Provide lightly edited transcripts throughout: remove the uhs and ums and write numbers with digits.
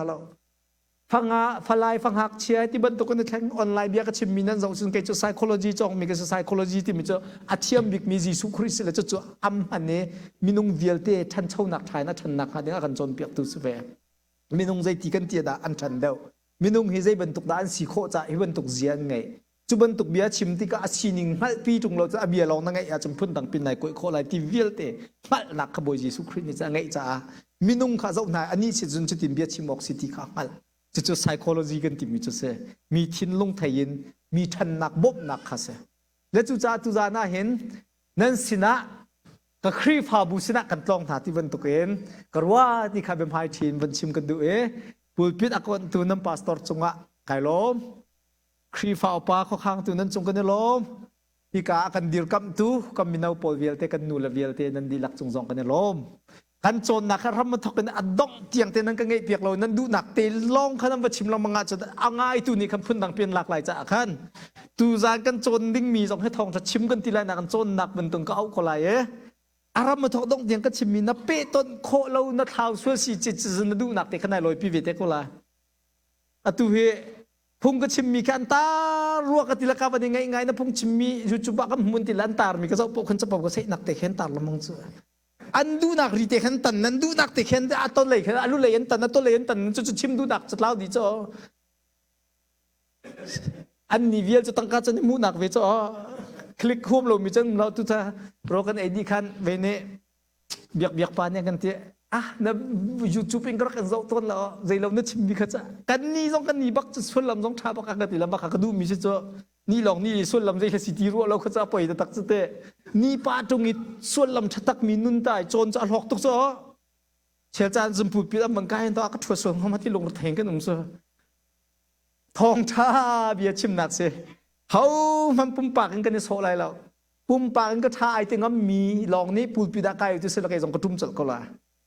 lo. Fanga falai fangakchia ti bantuk in thleng online bia ka chimmi nan zoh cun kei cu psychology cawngmi ka si psychology timi cu a thiam bikmi Jesuh Khrih si le cucu am hman i minung vialte ṭhanchonak ṭha in a ṭhannak hnga ding a kan cawnpiaktu si ve. Minung zeiti kan ti dah an ṭhan deuh. Minung hi zei bantuk dah an si khawh caah hi bantuk zia an ngeih. Cu bantuk bia chim tikah a sining hngalhpi ṭung lo cu a bia lawng na ngeih ahcun phundang pin nai kuaih khawh lai ti vialte hngalhnak kha Bawi Jesuh Khrih nih cun a ngeih caah minung kha zoh hna anih si cun cutin bia chim awk si ti kha a hngalh. Cucu psychology kan timi cu si. Mi thinlung thei in mi ṭhannak bawmhnak kha si. Le cucaah tuzaan ah hin nan sinah ka Khrihfabu sinah kan tlawng hna ti bantukin ka ruah ti kha biahmai ṭhin van chim kan duh i pulpit a kontu nan pastor cungah kai lawm. Khrihfa upa khuakhangtu nan cung kan i lawm. Hika ah kan dirkamhtu kan mino pawl vialte kan nu le vialte nan dihlak cung zong kan i lawm. Kan cawnnak kha ram a thawk in a dongh tiang te nan ka ngeih piak lo nan duhnak te lawng kha nan va chim lengmang ahcun a ngaitu nih khan phundang pian lak lai caah khan tuzaan kan cawn dingmi zong hi thawngṭha chim kan ti lai nak kan cawnnak bantuk ka auh ko lai e a ram a thawk dongh tiang ka chimmi na pehtonh khawh lo na thlau sual si ci na duhnak te kha nai lawipi ve te ko lai atu hi phung ka chimmi kha an tar rua ka ti la ka van i ngaih ngai na phung chimmi YouTube ah kan hmun ti la an tarmi ka zoh poh khan capo ka seihnak te khen tar lamang cu an duhnak ri te khan tan nan duhnak te khen a ton lei khan alu lei an tan a ton lei an tan cu cu chim duhnak cu tlau di cho an ni vial cu tangka cun hmuhnak ve cho click huam lo mi cun lo tu ta ro kan ei di khan ve ne biak biak pa nih kan ti ah na YouTube in ka rak in zoh tawn lo zei lo na chim mi kha ca kan ni zong kan ni bak cu sullam zong tha bak ka ti lam bak ka duh mi si cu ni lawng ni sullam zei si ti ruah lo kha ca poi tak cu te ni pa tung i sullam tha tak mi nun tai cawn cu a hlawk tuk cu chel caan zumpu pi am bang kai to ka thua sual ngam ti lung theng kan um su thong tha bia chimnak si ho man pumpak in kan i sawh lai lo Pumpak in ka ṭha ai ti ngammi lawng nih pulpit ah kai tu si la kei zong ka ṭum colh ko la.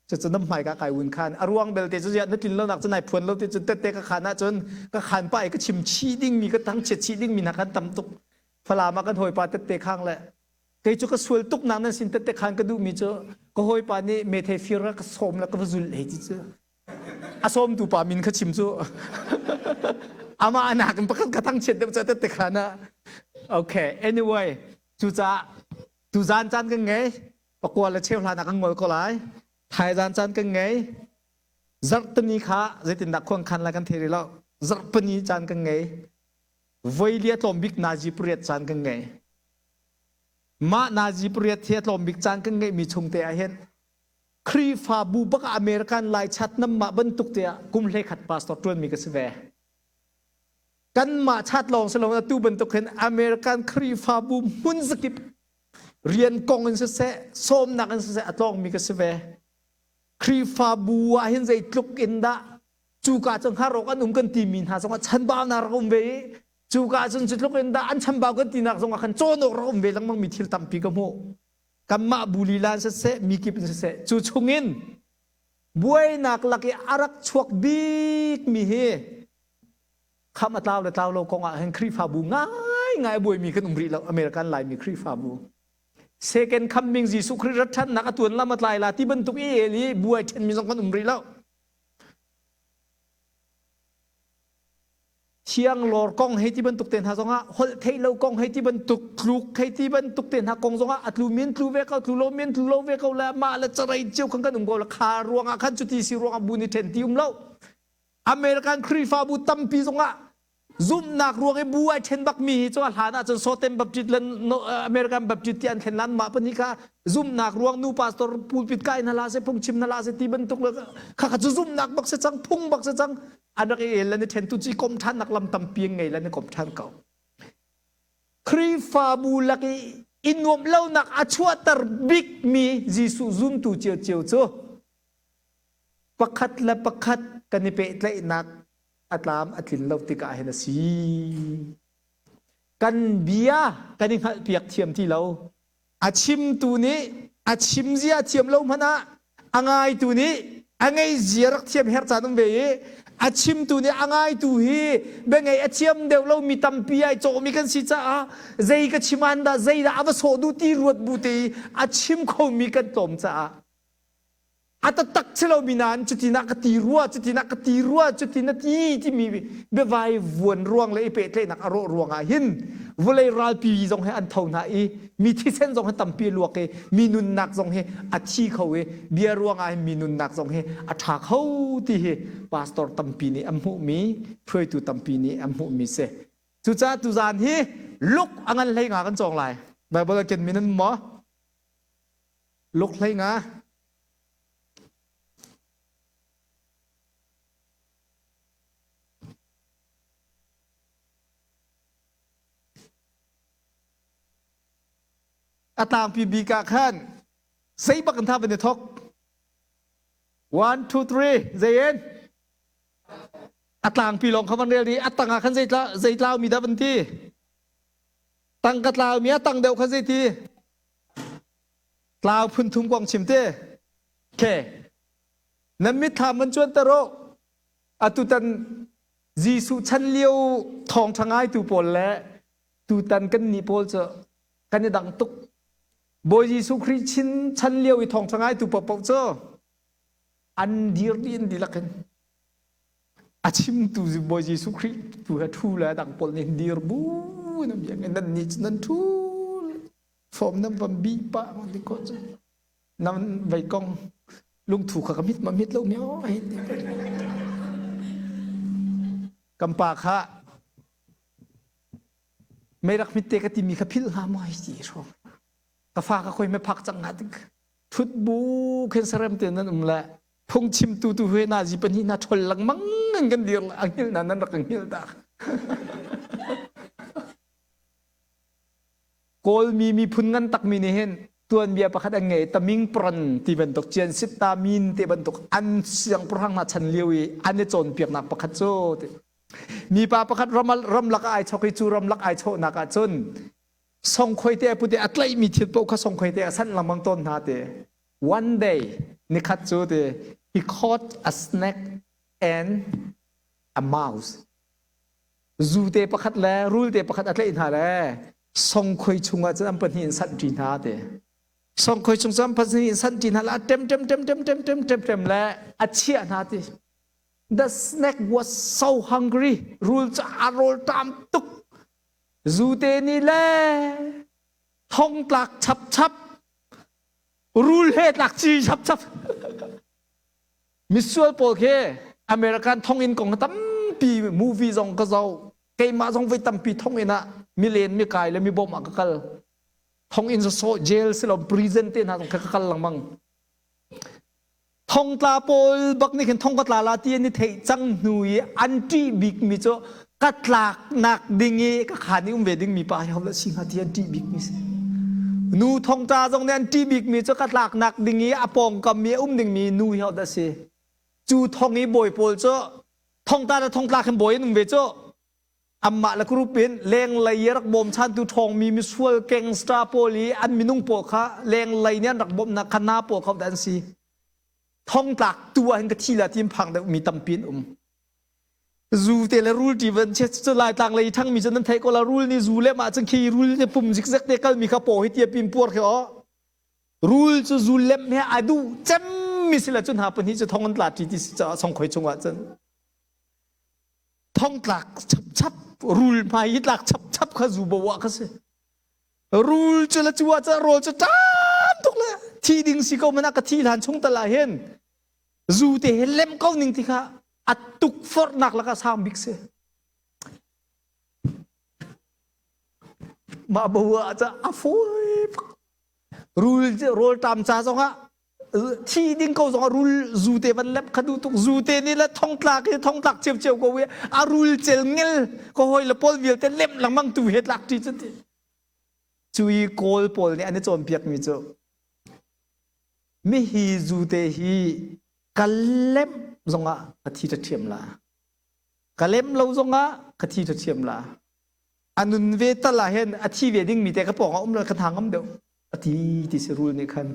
Cucu na hmai ka kai un khan a ruang belte cu ziah na tlin lonak cu nai phuan lo ti cu tette ka khan ahcun ka khan pa i ka chim chih dingmi ka thangchiat chih dingmi hna khan tam tuk. Falam ah kan hawipa tette khang le kei cu ka sual tuk nak nan sin tette khan ka duhmi cu ka hawipa nih methei fir ka sawm le ka va zul hei ti cu a sawmtu pa min kha chim cu amah anak in pakhat ka thangchiat deuh ca tette khan ah okay anyway cucaah tuzan caan kan ngei pakua le cheu hlan ah kan ngol ko lai thaizan caan kan ngei zarhtani kha zeitindah khuang khan lai kan thei rih lo zarhpani caan kan ngei voilia tlawm bik nazi pariat caan kan ngei mah nazi pariat hi a tlawm bik caan kan ngeihmi chung te ah hin Khrihfabu bak ah American Laichat namah bantuk te ah kum 11 pastor ṭuanmi ka si ve. Kanmah chat lawng si lo atu bantuk hin American Khrihfabu hmun zakip rian kong in siseh, sawmnak in siseh a tlawngmi ka si ve. Khrihfabu ah hin zeitluk in dah cuka cu hngarok an um kan timi hna zongah chanbaunak rak um ve i cuka cun cutluk in dah an chambau kan tinak zongah khan cawn awk rak um ve lengmang mi thil tampi ka hmuh. Kanmah bu lila in siseh, mi kip in siseh, cu chungin buainak lak i a rak chuak bikmi hi kham a tlau le tlau lo kong ah hin Khrihfabu ngaingai a buaimi kan um rih lo American Laimi Khrihfabu. Second coming Jesuh Khrih rat ṭhannak a tuan lam a tlai la ti bantuk i el i buai ṭhenmi zong kan um rih lo. Thianglawr kong hei ti bantuk te hna zongah holh theih lo kong hei ti bantuk tluk hei ti bantuk te hna kong zongah a tlu min tlu ve ko tlu lo min tlu lo ve ko le mah le carei cio khan kan um ko le kha ruangah khan cuti si ruangah bu ni ṭhen ti um lo American Khrihfabu tampi zongah zumhnak ruang i bu ai ṭhen bak mi hi cu a hlan ahcun Sotem Baptist le American Baptist ti an thlen lan mah pahnih kha zumhnak ruang nu pastor pulpit kai na la se phungchim na la se ti bantuk le kha kha cu zumhnak bak se cang phung bak se cang an rak i el le ni ṭhen tu ci kom ṭhan nak lam tampi ngei le ni kom ṭhan ko Khrihfabu lak i i nuamh lonak a chuahter bikmi Jesuh zumtu ciocio cu pakhat le pakhat kan i pehtlaihnak a tlam a tlin lo tikah hin a si. Kan bia kan i hngalhpiak thiam ti lo. A chimtu nih a chim zia thiam lo hmanh ah a ngaitu nih a ngei zia rak thiam her caan um ve i a chimtu nih a ngaitu hi biangei a thiam deuh lo mi tampi ai cawhmi kan si caah zei ka chim an dah zei dah a va sawh duh ti ruat bu te i a chim khomi kan tlawm caah. A taktak si lomi nain cuti na ka ti rua, cuti na ka ti rua, cuti na ti timi biavai vuan ruang le i pehtlaihnak a rawh ruangah hin vawlei ralpi zong hi an tho hna i mi thisen zong hi tampi luak i mi nunnak zong hi a thi kho i bia ruangah hin mi nunnak zong hi a ṭha kho ti hi pastor tampi nih an hmuhmi hruaitu tampi nih an hmuhmi si. Cucaah tuzaan hi luk a ngan hlei nga kan cawng lai. Bible a kenmi nan maw? Luk hlei nga. A tlangpi bik ah khan sei bak in tha van i thok. 1 2 3 zei in a tlangpi lawng kha van rel i a tang ah khan zei tlau mi dah van ti tang ka tlau mi a tang deuh kha zei ti Tlau phun thum kong chim te. Okay. Nan mitthlam man cuan taro. Atutan Jesuh chan lio thawngṭha ngaitu pawl le tutan kan nih pawl cu kan i dang tuk. Bawi Jesuh Khrih chin chan lio i thawngṭha ngaitu paohpaoh cu an dir dih in dihlak in a chimtu Bawi Jesuh Khrih tu he ṭhu le dang pawl nih dir bu in an biak nan nih cu nan ṭhu Fawm nan van bih pah ti ko cu. Nan vei kong lungthu kha ka mit ma mit lo mi ai ti. Kan pa kha mei rak mit te ka timi kha philh hnga maw ti hrawng. Ka fa ka khoi me phak cang hnga tik. Thut bu khen sarem te nan um le phungchimtu tu he na zi pahnih na ṭhol lengmang in kan dir le a hngilh na nan rak hngilh tak. Kawlmi miphun ngan takmi nih hin tuanbia pakhat an ngei taming pran ti bantuk cian sitta min te bantuk an siangpahrang hna chan lio i an i cawnpiaknak pakhat cu ti mipa pakhat ramlak ai chok i cu ramlak ai chawhnak ah cun songkhoi te pute a tlaihmi thil paoh kha songkhoi te a sanh lengmang tawn hna ti one day nikhat cu ti he caught a snake and a mouse Zute pakhat le rulte pakhat a tlaih hna le songkhoi chungah cun an pahnih in sanhṭi hna ti. Songkhoi chung cun an pahnih in sanhṭi hna le a ṭem ṭem ṭem ṭem ṭem ṭem ṭem ṭem le a chiah hna ti. The snake was so hungry. Rul cu a rawl ṭam tuk. Zute nih le thongtlak chapchap rul he tlak ci chapchap Misual pawl khi American thonginn kong tampi movie zong ka zoh. Keimah zong voi tampi thonginn ah milen mikai le mibawm ah ka kal. Thonginn sawsawh jail si lo prison te hna zong kha ka kal lengmang. Thongtla pawl bak nih khin thong ka tla la ti an i theih cang hnu i an ṭih bikmi cu ka tlaknak ding i ka khaan i um ve dingmi pa hi ho dah si hnga ti an ṭih bikmi si. Nu thongtla zong nih an ṭih bikmi cu ka tlaknak ding i a pawngkam i a um dingmi nu hi ho dah si. Cu thong i bawi pawl cu thongtla le thongtla khin bawi an um ve cu amah le group in lenglei i rak bawmchantu ṭhawngmi misual gangster pawl i an minung pawl kha lenglei nih an rak bawmhnak kha na pawl kha dah an si. Thongtlak tu ah hin ka thi la ti in phang deuh mi tampi an um. Zu te le rul ti van che cu laitlang lei thangmi cu nan theih ko la rul nih zu lem ah cun khi rul te pum zikzek te kalmi kha paw hi tia pin puar khi o rul cu zu lem he a duh cemmi si la cun ha pahnih cu thong an tla ti ti si caah songkhoi chungah cun thong tlak chap chap rul hmai hi tlak chap chap kha zu bo ah kha si rul cu la cu ah cun rawl cu tam tuk le thi ding si ko mana ka thi hlan chung tal ah hin zu te he lem ko ning ti kha a tukforhnak lakah sang bik si. Mah bo ah ca a fawi rul rawl ṭam ca zongah thi ding ko zongah rul zu te van lep kha duh tuk zu te nih le thongtlak hi thongtlak ciamciam ko i a rul cel ngel ko hoi le pawl vialte lem lengmang tu he tlak ṭi cu ti cu i kawl pawl nih an i cawnpiak mi cu mihi zu te hi ka lem zongah ka thi ṭhiam la ka lem lo zongah ka thi ṭhiam la a nun ve tal ah hin a thi ve ding mi te ka pawng ah um lo ka hna ngam deuh a ti ti si rul nih khan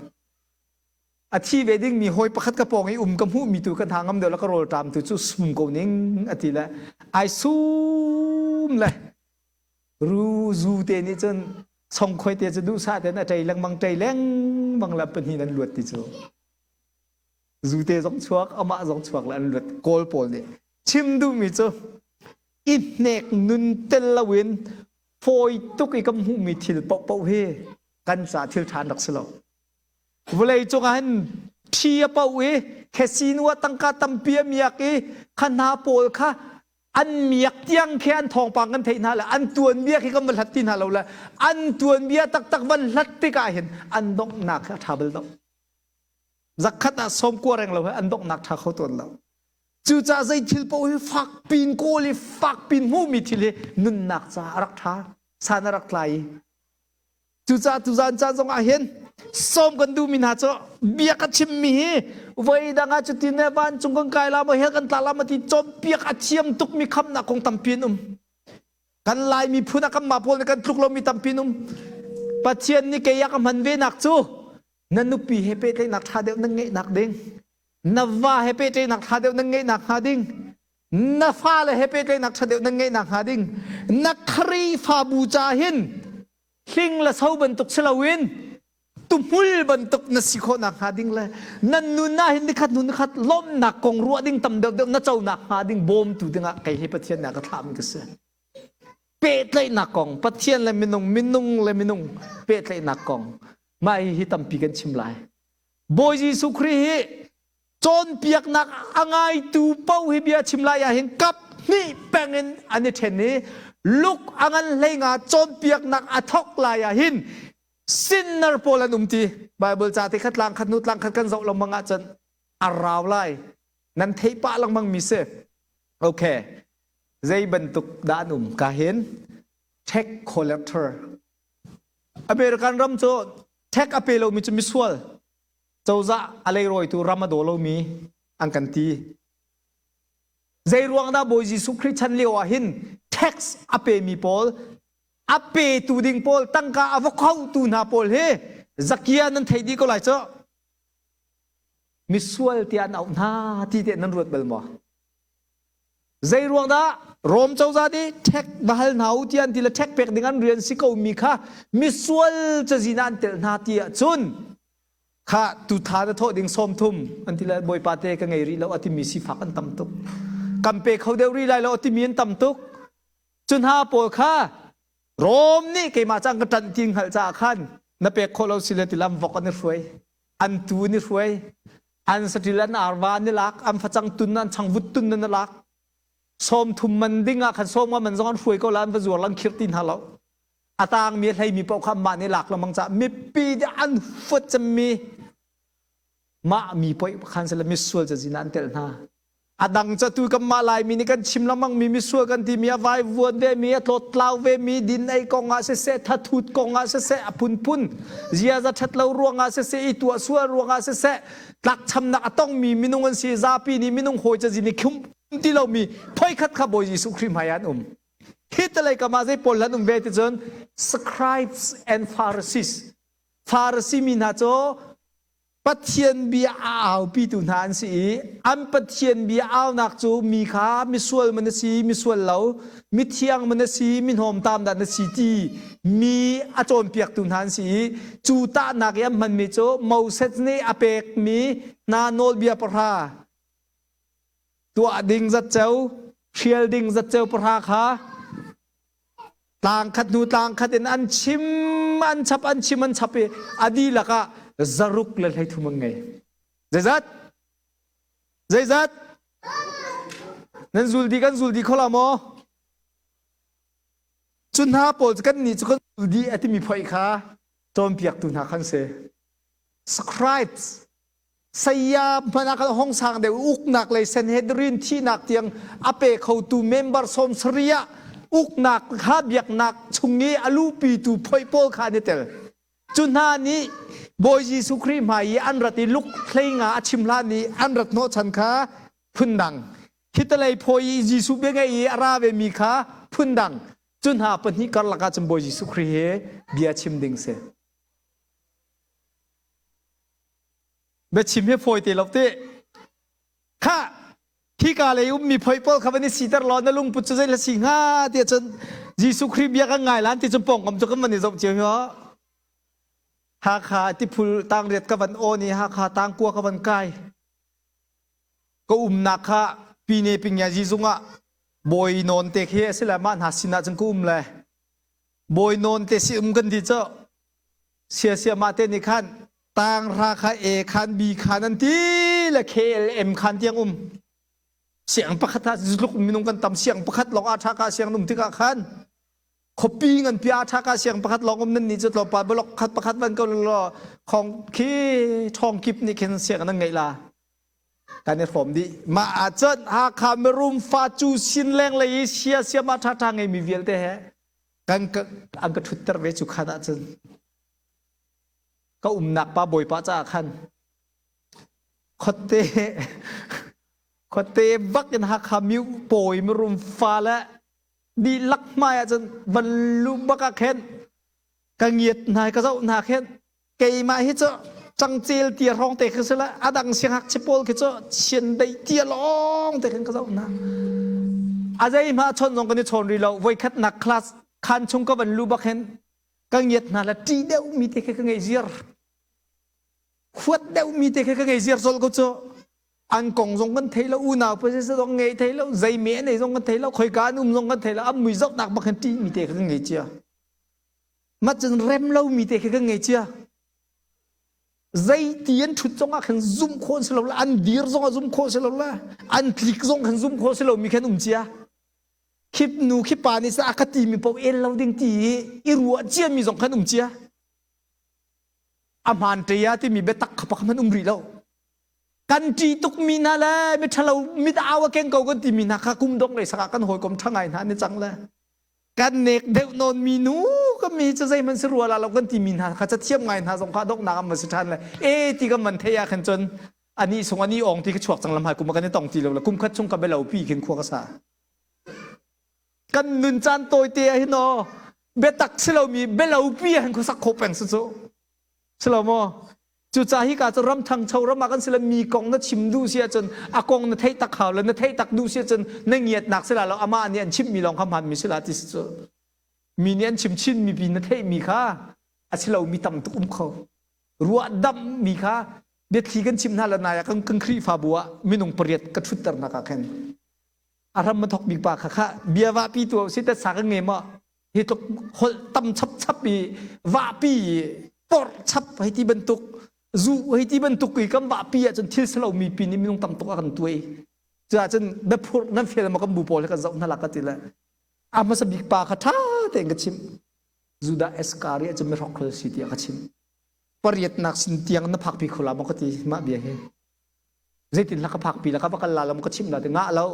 a thi ve ding mi hawi pakhat ka pawng i um ka hmuh mi tu ka hna ngam deuh la ka rawl ṭam tu cu sum ko ning a ti le ai sum le ru zu te nih cun songkhoi te cu duhsah ten a ṭei lengmang ṭei lengmang la pahnih nan luat ti cu. Zute zong chuak, amah zong chuak le an luat. Kawl pawl nih chim duhmi cu i hnek nun tel loin fawi tuk i kan hmuhmi thil paohpaoh hi kan ca thil ṭha an rak si lo. Vawlei cung ah hin thi a poh i casino ah tangka tampi a miak i kha hna pawl kha an miak tiang khi an thawngpang kan theih hna le an tuanbia khi kan va hlat ti hna lo le an tuanbia taktak van hlat tikah hin an donghnak hi a ṭha bal lo. Zakhat ah sawmkua reng lo he an donghnak ṭha kho tawn lo. Cucaah zei thil paoh hi fak pin kawl i fak pin hmuhmi thil hi nunnak caah a rak ṭha, san a rak tlai i Cucaah tuzaan caan zong ah hin sawm kan duhmi hna cu bia ka chimmi hi voi dang ah cutin le vancung kan kai la maw hell kan tla la maw ti cawnpiak a thiam tukmi khamnak kong tampi an um. Kan Lai miphun ah kanmah pawl nih kan tluk lomi tampi an um. Pathian nih kei a ka hman ve nak cu na nupi he pehtlaihnak ṭha deuh nan ngeihnak ding, na va he pehtlaihnak ṭha deuh nan ngeihnak hnga ding, na fale he pehtlaihnak ṭha deuh nan ngeihnak hnga ding, na Khrihfabu ca hin hling le so bantuk si loin tuhmul bantuk na si khawh nak hnga ding le nan nun ah hin nikhat hnu nikhat lawmhnak kong ruah ding tam deuh deuh na co nak hnga ding bawmtu dingah kei hi Pathian nih a ka thlahmi ka si. Pehtlaihnak kong Pathian le minung minung le minung pehtlaihnak kong mah hi hi tampi kan chim lai. Bawi Jesuh Khrih hi cawnpiaknak a ngaitu paoh hi bia chim lai ah hin kap hnih peng in an i ṭhen i luk a ngan hlei nga cawnpiaknak a thawk lai ah hin sinner pawl an um ti Bible ca te khat tlang khat hnu tlang khat kan zoh lengmang ahcun a rau lai nan theih pah lengmang mi si okay zei bantuk dah an um ka hin tax collector American ram cu tax a pe lomi cu misual cozah a leirawitu ram a daw lomi an kan ti. Zei ruang dah Bawi Jesuh Khrih chan lio ah hin tax a pemi pawl a petu ding pawl tangka a va khotu hna pawl hi zakia nan thei dih ko lai cu misual tiah an auh hna ti te nan ruat bal maw Zei ruang dah Rom cozah nih ṭhek va hal hna u tiah an ti le ṭhek pek ding an rian si ko mi kha misual cazin ah an telh hna ti ahcun kha tutha na thawh ding 30 an ti le bawipa te ka ngei rih lo a timi sifak an tam tuk. Kan pe kho deuh rih lai lo a timi an tam tuk. Cu hna pawl kha Rom nih keimah cang ka ṭanh ti hngalh caah khan na pek khawh lo si le ti lam vok an i hruai an tu an i hruai an saṭil an arva an i lak an facang tun an changvut tun an i lak 30 man ding ah khan 50 man zong an hruai ko la an va zuar lan khirh ti hna lo a tangmi a hleimi paoh kha mah nih lak lengmang caah mipi nih an fuat cemmi mah mi poih khan sila misual cazin ah an telh hna A dang ca tu kanmah Laimi nih kan chim lengmang mi misual kan timi a vaivuan ve mi a tlawttlau ve mi din ei kong ah siseh thathut kong ah siseh a phunphun ziaza ṭhat lo ruangah siseh i tuah sual ruangah siseh tlakchamnak a tongmi minung an si zapi nih minung hawi cazin i khum ti lomi phoikhat kha Bawi Jesuh Khrih hmai ah an um. Hi talei kam ah zei pawl hlan um ve ti cun scribes and Pharisees Pharisee mi hna cu Pathian bia a aupitu hna an si i an Pathian bia aunak cu mi kha misual man na si, misual lo, mithiang man na si, mi hnawmtam dah na si ti mi a cawnpiaktu hna an si i cu tahnak i an hmanmi cu Moses nih a pekmi hna nawlbia pahra tuah ding zatceo, hrial ding zatceo pahra kha Tlang khat hnu tlang khat in an chim an chap an chim an chap i a dihlak ah zaruk le 33 an ngei. Zeizat? Zeizat? Nan zul dih kan zul dih kho la maw? Cu hna pawl cu kan nih cu kan zul dih a timi phoih kha cawnpiaktu hna khan si. Scribes Saya hmanh ah kan hong sang deuh uknak lei Sanhedrin thihnak tiang a pe khotu member 70 ah uknak kha biaknak chung i a luhpitu phoih pawl kha an i tel. Cu hna nih Bawi Jesuh Khrih hmai i an rat i luk 15 a chim hlan i an rat hnawhchan kha phundang. Hitalei phawi i Jesuh bia ngaih i a ra vemi kha phundang. Cu hna pahnih karlak ah cun Bawi Jesuh Khrih he bia chim ding si. Biachim hi fawi te lo te. Kha hika lei ummi phoi pawl kha van i siter law na lungput cu zei la si hnga tiah cun Jesuh Khrih bia kan ngai lan ti cun pawngkam cu kan van i zoh cio hi Hakha tiphul tangriat ka van awn i Hakha tangkua ka van kai. Ka umnak kha Pine Pingyazi zung ah bawi nawn te khi a si le mah hna sin ah cun ka um le bawi nawn te si um kan ti cu sia sia mah te nih khan tanghra kha A khan B khan an ti le KLM khan tiang um siang pakhat ah tluk minung kan tam siang pakhat lawng ah tha ka siang um tikah khan khuapi ngan pi ah tha ka siang pakhat lawng um nan ni cu tlawmpal blok khat pakhat van ko law khong khi thong kip nih khin siang nan ngeih la kan i hrawm dih mah ahcun Hakha mirum fa cu sin leng lei i sia siam ah ṭhaṭha ngeimi vialte he kan an ka ṭhutter ve cu khan ahcun ka umnak pa bawipa caah khan khuate khuate bak in Hakha mi pawi mirum fa le dihlak hmai ahcun van lu bak ah khin ka ngiat hna ka zoh hna khin keimah hi cu cangcel tia hrawng te khi si la a dang siangngakchia pawl khi cu chiandeih tia lawng te khin ka zoh hna a zei hma chawn zong kan i chawn rih lo voikhat nak class khan chung ka van lu bak hin ka ngiat hna la ṭi deuh mi te khi ka ngei ziar huat deuh mi te khi ka ngei ziar zol ko cu an kong zong kan thei lo unau pa si zong ngei thei lo zei me nei zong kan thei lo khoika an um zong kan thei lo an mui zoh nak bak hin ṭih mi te khi ka ngei cia Mah cun rem lomi te khi kan ngei cia. Zeiti an ṭhut zongah khan zumh khawh an si lo le an dir zongah zumh khawh si lo le an tlik zong khan zumh khawh si lomi khan um cia. Khip nu khip pa nih a ka timi paoh el lo ding ti i i ruah ciami zong khan um cia. A hmaan ṭe ah timi biatak kha pakhat hmanh um rih lo. Kan ṭih tukmi hna le miṭhalo mit au a keng ko kan timi hna kha kum dongh lei sakah kan hawikom ṭha ngai hna an i cang le kan nek deuh nawn mi nu ka mi cu zeihmanh si rua la lo kan timi hna kha cathiam ngai hna zong kha donghnak an va si ṭhan le e ti kan van theih ah khan cun ani sung ani ong ti ka chuak cang lam hai kum kan i tong ti lo le kum khat chung ka belo pi khin khua ka sa kan nun caan tawi te ah hin aw biatak si lomi belo pi ah hin khuasak khawh peng si cu si lo maw Cucaah hika cu ram ṭhangcho ram ah kan si le mi kong na chim duh si ahcun a kong na theih tak hau le na theih tak duh si ahcun na ngiatnak si la lo amah nih an chimhmi lawng kha hmaanmi si la ti si cu. Mi nih an chim chinmi pi na theihmi kha a si lomi tam tuk um kho. Ruahdamhmi kha biathli kan chim hna le nai ah kan, kan Khrihfabu ah minung pariat ka ṭhutternak ah khin a hram a thawk bik pa kha kha bia vahpi tu si tetsa kan ngei maw hi tluk holh tam chapchap i vahpi i porh chap hei ti bantuk zu hei ti bantuk i kan vahpi ahcun thil salomi pi nih minung tam tuk a kan tuai cuahcun biaphurh nan fel ma kan bu pawl he kan zoh hna la ka ti le a hmasa bik pa kha ṭha tein ka chimh Judah Iskariot cu mihrokhrol si tiah ka chimh pariatnak sin tiang na phakpi kho la maw ka ti mah bia hi zeitin hla ka phakpi la ka va kal la lo ka chimh la ti ngah lo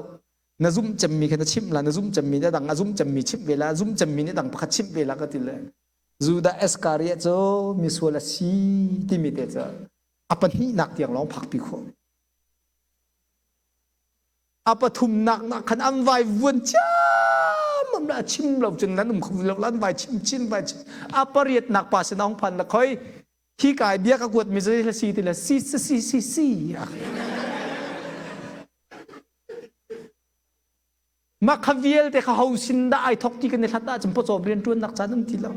na zumh cemmi kha na chimh la na zumh cemmi nih dang a zumh cemmi chimh ve la zumh cemmi nih dang pakhat chimh ve la ka ti le Judah Iskariot cu misual a si timi te cu a pahnihnak tiang lawng phakpi khawh a pathumnak nak khan an vai vuan ciammam la chim lo cun nan um kho lo an vai chim chin vai chim a pariatnak pa sin ong phan la khoi hi kai bia ka kuat mi zei si ti le si si si si si Mah kha vialte kha ho sin dah ai thok ti kan i hlat ahcun pawcawm rianṭuannak caan um ti lo.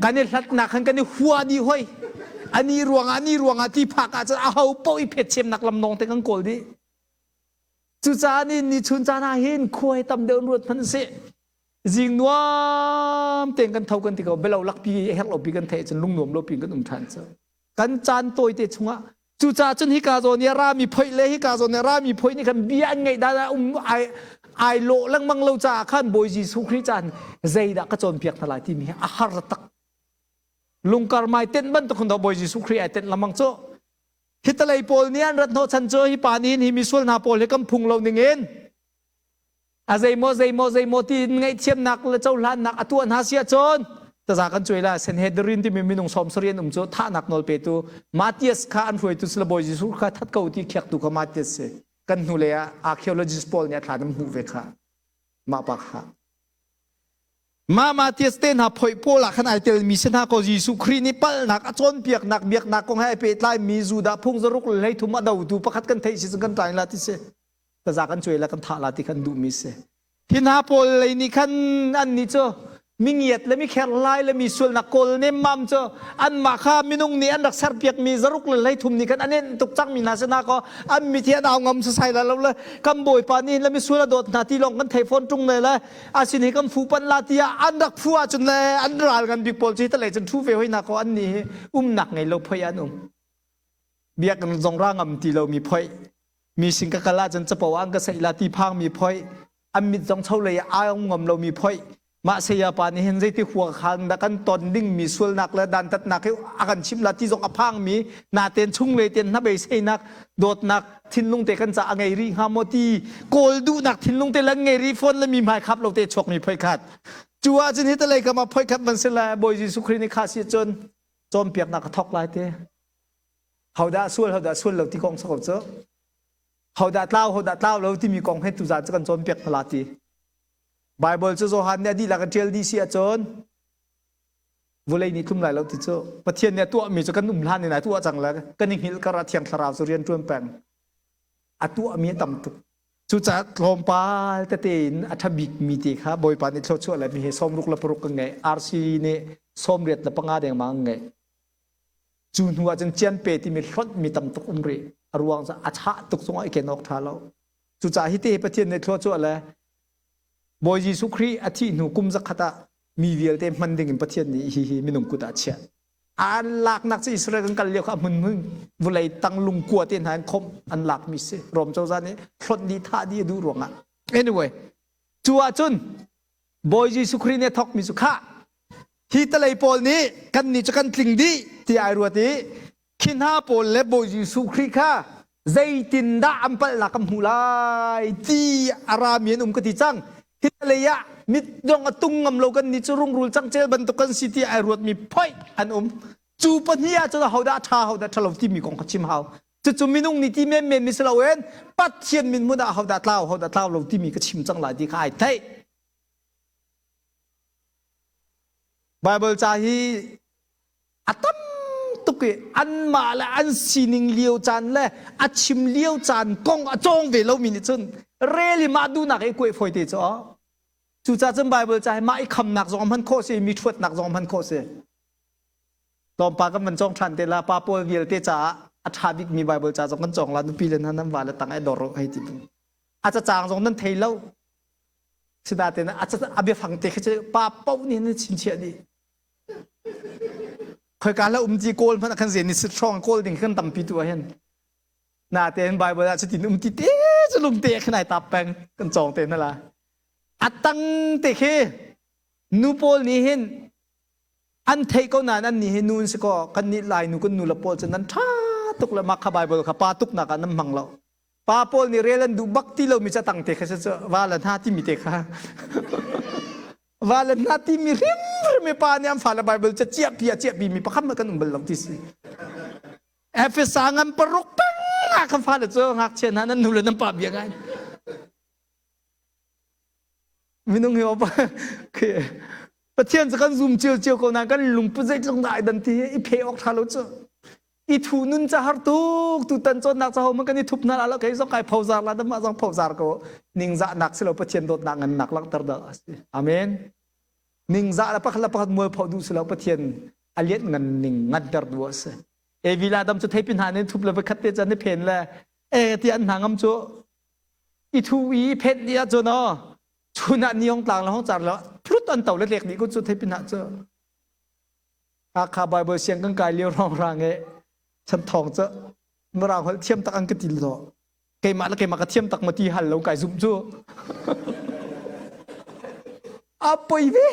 Kan i hlatnak khan kan i hua dih hoi. Ani ruangah ani ruangah ti phak ahcun a ho paoh i phetchemnak lam nawng te kan kawl dih. Cucaah ni ni chun caan ah hin khua hi tam deuh in ruat hmanh sih. Zing nuam tein kan tho kan ti ko belo lakpi herh lo pi kan theih cun lung nuam lo pi kan um ṭhan cu. Kan caan tawite chungah Cucaah cun hika zawn i a rami phoih le hika zawn i a rami phoih nih khan bia an ngeih dan ah um ai ai lawh lengmang lo caah khan Bawi Jesuh Khrih caan zeidah ka cawnpiak hna lai timi hi a har tak. Lungkar mai tenh bantuk khan Bawi Jesuh Khrih ai tenh lengmang cu. Hi talei pawl nih an rat hnawhchan cu hi pa nih hin hi misual hna pawl hi kan phung lo ning in a zeimaw zeimaw zeimaw ti ngaihthiamnak le cohlannak a tuah hna si ahcun taza kan cuai la Sanhedrin timi minung 70 an um cu thahnak nawl petu Matthias kha an hruaitu sila Bawi Jesuh kha that ko ti khiaktu kha Matthias si kan hnulei ah archaeologist pawl nih a thla an hmuh ve kha mah pa kha mah Matthias te hna phoih pawl ah khan ai telmi si hna ko Jesuh Khrih nih palhnak a cawnpiaknak biaknak kong he ai pehtlai mi Judah phung zaruk le 13 a dotu pakhat kan theih si cun kan tlai la ti si taza kan cuai la kan thah la ti khan duhmi si hi hna pawl lei nih khan an nih cu. Mingiat le mikherhlai le mi sualnak kawl nemmam cu anmah kha minung nih an rak serpiakmi zaruk le 13 nih khan an enh tuk cangmi hna si na kaw an mit hi an au ngam sasai la lo le kan bawipa nih le misual a dawt hna ti lawng kan thei fawn ṭung ne le asin hi kan fu panh la tiah an rak phu ahcun le an ral ngan bik pawl cu hi talei cun ṭhu ve hoi hna kaw an nih hi umnak ngei lo phoi an um. Biakinn zong ra ngam ti lomi phoi mi sin ka kal ahcun capo an ka saih la ti phangmi phoi an mit zong cholei ah aa ngam lomi phoi mah saya pa nih hin zeiti hua khan dah kan ton dingmi sualnak le dantatnak hi a kan chimh la ti zong a phangmi naten chunglei ten hnabeiseinak dawtnak thinlung te kan ca a ngei rih hnga maw ti kawl duhnak thinlung te lan ngei rih fawn le mi hmai khap lo te chuak mi phoi khat cu ahcun hi talei kam ah phoi khat man si le Bawi Jesuh Khrih nih kha si cun cawnpiaknak a thok lai te hodah sual hodah sual lo ti kong sako cu hodah tlau hodah tlau lo timi kong he tuzaan cu kan cawnpiak hna la ti Bible cu Johan nih a dihlak in ṭial dih si ahcun vulei nih tlum lai lo ti cu Pathian nih a tuahmi cu kan um hlan in ai tuah cang le kan i hngilh kar ah Thiang Thlarau cu rian ṭuan peng a tuahmi a tam tuk cucaah tlawmpal tete in a ṭha bikmi te kha Bawipa nih thluachuah le mi he 66 kan ngeih RC nih 85 dengmang an ngeih Cu hnu ah cun cianpe timi hlonhmi tam tuk um rih. A ruang cu a chah tuk zongah i ken awk ṭha lo. Cucaah hi te Pathian nih thlua cuah le Bawi Jesuh Khrih a thih hnu kum zakhat ah mi vialte hman ding in Pathian nih hi hi minung kut ah a chiah. An laknak cu Israel kan kal lio kha hmun hmun vulei tang lungkua te hna in khomh an lakmi si. Rom cozah nih hlonh dih thah dih a duh ruangah. Anyway, cu ahcun Bawi Jesuh Khrih nih a thawkmi cu khah hi talei pawl nih kannih cu kan tling dih ti ai ruat i khi hna pawl le Bawi Jesuh Khrih kha zeitindah an palhnak kan hmuh lai ti a rami an um ka ti cang. Hi talei ah mit zong a tung ngam lo kan nih cu rungrul cangcel bantuk kan si ti ai ruatmi phoih an um. Cu pahnih ah cun ahodah a ṭha ahodah ṭhalo timi kong kha chim hau. Cucu minung nih ti menmen mi si loin Pathian min hmun ah hodah tlau hodah tlau lo timi ka chim cang lai ti kha ai theih. Bible ca hi a tam tuk i anmah le an sining lio caan le a chim lio caan kong a cawng ve lomi nih cun rel i mah duhnak i kuai fawi te cu cucaah cun Bible ca hi mah i khamnak zong hman khawh si mi ṭhuatnak zong hman khawh si. Tlawmpal kan van cawng ṭhan te la pa pawl vialte caah a ṭha bikmi Bible ca zong kan cawng la nupi le hna nan va le tang ai dor hei ti a cacang zong nan thei lo sinain a a biafang te khi cu pa paoh nih nan chinchiah dih khoika la um ti kawl hmanh khan zen ni sit hrawng kawl ding kan tampi tu ah hin natein Bible ah cutin um ti te cu lung te khin ai tap peng kan cawng te na la a tang te khi nu pawl nih hin An theih ko nain annih hi nu an si kaw kannih Lainu kan nule pawl cu nan ṭha tuk le mah kha Baibal kha pa tuknak ah nan hmang lo. Pa pawl nih rel an duh bak ti lomi catang te kha si cu va le hna timi te kha. Va le hna timi hrimhrim i pa nih an fale Baibal ca ciahpi ah ciahpi mi pakhat hmanh kan um bal lo ti si. Efesa ngan paruk peng ah kan fale cu ngakchia hna nan nu le nan pa bia ngai. Minung hi Pathian cu kan zum cio cio ko nain kan lungput zeitluk dah ai dan ti hi i phe awk ṭha lo cu. I thu nun ca har tuk tutan cawnnak ca ho kan i thup hna la kei zong kai phozar la mah zong phozar ko ningzahnak si lo Pathian dawtnak ngannak langhter dah a si. Amen. Ningzah le pakhat le pakhat mualpho duh si lo Pathian a lianh ngan ning nganter duh a si. Evi le Adam cu theipi hna nih thup le voikhat te cun i phen le e ti an hna ngam cu i thu i phenh dih ahcun aw chun ah ni hong tlang le hong car le phlut an to le tlek dih ko cu thei pinah cu Hakha Bible siang kan kai lio rong rang e chan thong cu mirang holh thiam tak an ka ti lo keimah le keimah ka thiam tak ma ti hal lo kai zum cu a poi ve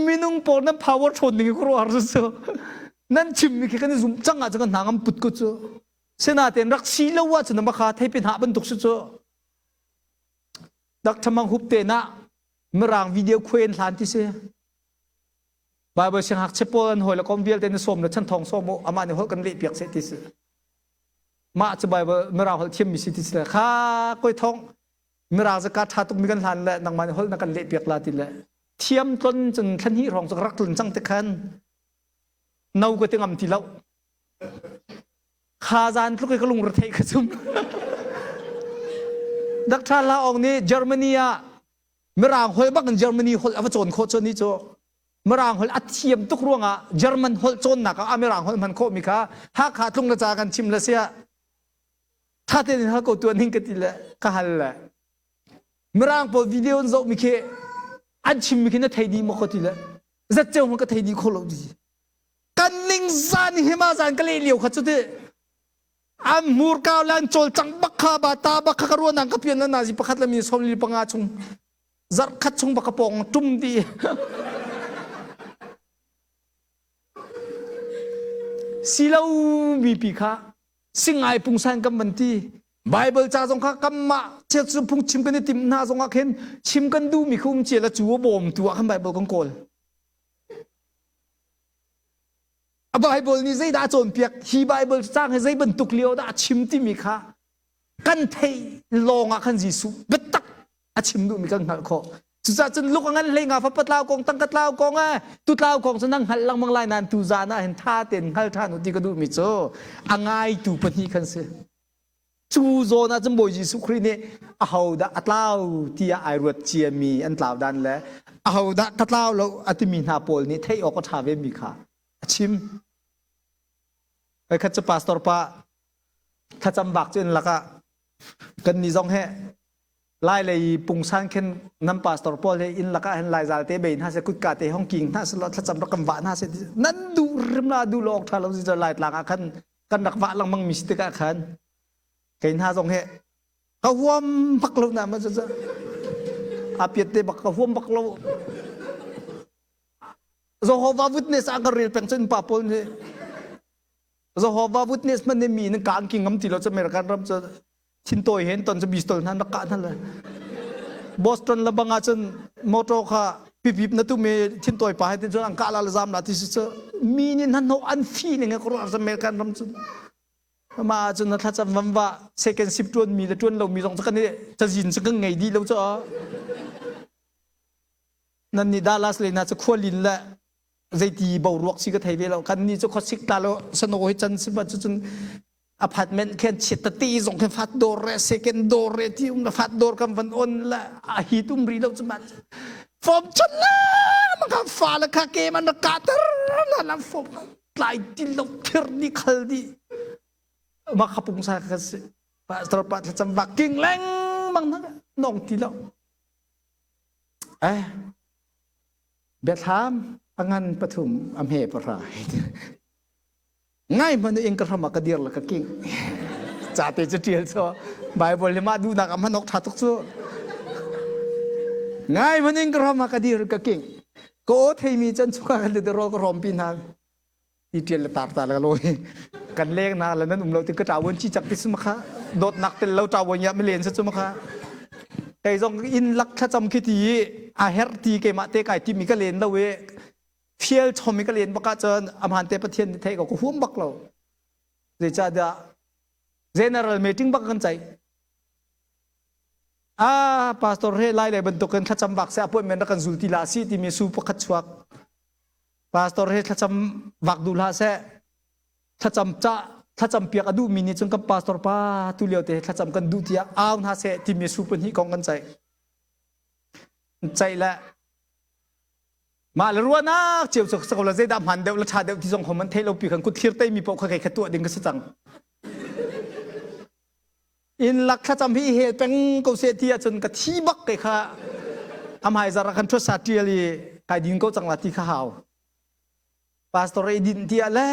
minung pawl nan power ṭhawn ning i khuaruahhar cu nan chim mi khi kan i zum cang ah cu kan hna ngam put ko cu Sinain rak si lo ahcun na kha theipi hnah bantuk si cu. Dak thamang hup te na mirang video khuain hlan ti si. Bible siangngakchia pawl an hawi le kom vialte na sawm le chan thong sawm u amah nih holh kan leh piak seh ti si. Mah cu Bible mirang holh thiam mi si ti si le kha koi thong mirang zaka tha tuk mi kan hlan le nangmah nih holh na kan leh piak la ti le thiam tlon cun thlan hnih hrawng cu rak tlun cang te khan no ka ti ngam ti lo Kha zan tluk i ka lungre theih ka zum. Dr. La Aung nih Germany ah Mirang holh bak in Germany holh a va cawn khawh cu ni cu Mirang holh a thiam tuk ruangah German holh cawnnak ah a Mirang holh hman khawhmi kha Hakha tlung le ca kan chim le sia tha tein hal ko tuan ning ka ti le ka hal le Mirang pawl video an zohmi khi an chimmi khi na thei dih maw ka ti le zatceu hmanh ka thei dih kho lo ti kan ning zan hi ma zan ka leh lio kha cu ti an hmurka le an cawlcang bak kha ba ta bak kha ka ruanang ka pian na zi pakhat le mi sawmli panga chung zarh khat chung bak ka pawng tum di silo mi pi kha singai pungsan kan van ti Bible ca zong kha kanmah chiat cu phung chim kan i tim hna zong ah khin chim kan duh mi khu um cia la cu a bawm tu ah khan Bible kan kawl A Bible nih zeidah a cawnpiak? Hi Bible cang hi zei bantuk lio dah a chim timi kha kan theih lawng ah khan Jesuh biatak a chim duhmi kan hngalh khawh. Cucaah cun luk a ngan hlei nga fapa tlau kong tangka tlau kong eh tu tlau kong cu nang hngalh lengmang lai nain tu zan ah hin tha tein hngal ṭhan u ti ka duhmi cu a ngaitu pahnih khan si. Cu zawn ah cun Bawi Jesuh Khrih nih ahodah a tlau tiah ai ruat ciami an tlau dan le ahodah ka tlau lo a timi hna pawl nih theih awk a ṭha vemi kha a chim. Khat cu pastor pa thlacam bak cu in lakah kan nih zong he lai lei pungsan khin nan pastor pawl he inn lakah hin laizal te bei hna se kutka te hong king hna se lo thlacam rak kan vah hna se nan duh rim la duh lo awk ṭha lo si lai tlang ah khan kan rak vah lengmang mi si tikah khan kei hna zong he ka huam bak lo na ma cu a piat te bak ka huam bak lo Jehovah Witness ah kan rel peng cun pa pawl nih Jehovah Witness man nih mi nan ka an ki ngam ti lo cu American ram cu thintawi hen ton cu bistol hna rak kah hna le Boston le bang ah cun motor kha pipip na tum i thintawi pa he tin cun an kah la le zam la ti si cu mi nih hna hnawh an fi ning ka ruah American ram cun mah ah cun na thlacam vam va second shift tuan mi le tuan lo mi zong cu kan i cazin cu kan ngei dih lo cu nan nih Dallas le na cu khualin le zeiti boruak si ka thei ve lo kan ni cu khuasik ta lo sano hi can si ba cu cun apartment khen chiat tati zong khen fat dor re second door re ti um la fat door kan van on la a hi tum ri lo chu ma fom chun la ma ka fa la kha ke man ka tar la la fom tlai ti lo thir ni khal di ma khapung sa ka si pastor pa thlacam vak king leng mang na nong ti lo eh Biathlam a ngan pathum a hme pahra. Ngai hmanh in ka hram ah ka dir la ka king. Ca te cu ṭial cu Bible hi mah duhnak ah hman awk ṭha tuk cu. Ngai hmanh in ka hram ah ka dir ka king. Ka aw theimi can chungah kan rawl ka rawmpi hna. I ṭial le tar ta le ka lawi. Kan leng na le nan um lo ti ka ṭawan ci cak ti su makha dawtnak tel lo ṭawan ya mi len sa cu makha. Kei zong inn lak thlacam khi ti i a herh ti keimah te kai timi ka len lo i fial chom i ka len bak ahcun amhan te Pathian nih theih ko ka huam bak lo. Zeicahtiah general meeting bak kan ceih. Ah, pastor he lai le bantukin thlacam bak se appointment rak kan zul ti la si timi su pakhat chuak. Pastor he thlacam vak duh hlah seh. Thlacam ca thlacam piak a duhmi nih cun kan pastor pa tu lio te thlacam kan duh tiah au hna seh timi su pahnih kong kan ceih. Ceih le mah le ruahnak cio cu ko la zeidah hman deuh le ṭha deuh ti zong hom an theih lo pi khan kut thlir tei mi paoh kha kei kha tuah ding ka si cang. Inn lak thlacam hi hel peng ko seh ti ahcun ka thi bak ke kha amhai zar ah khan ṭhuat sa ṭial i kai din ko cang la ti kha hau. Pastor i din ti ah le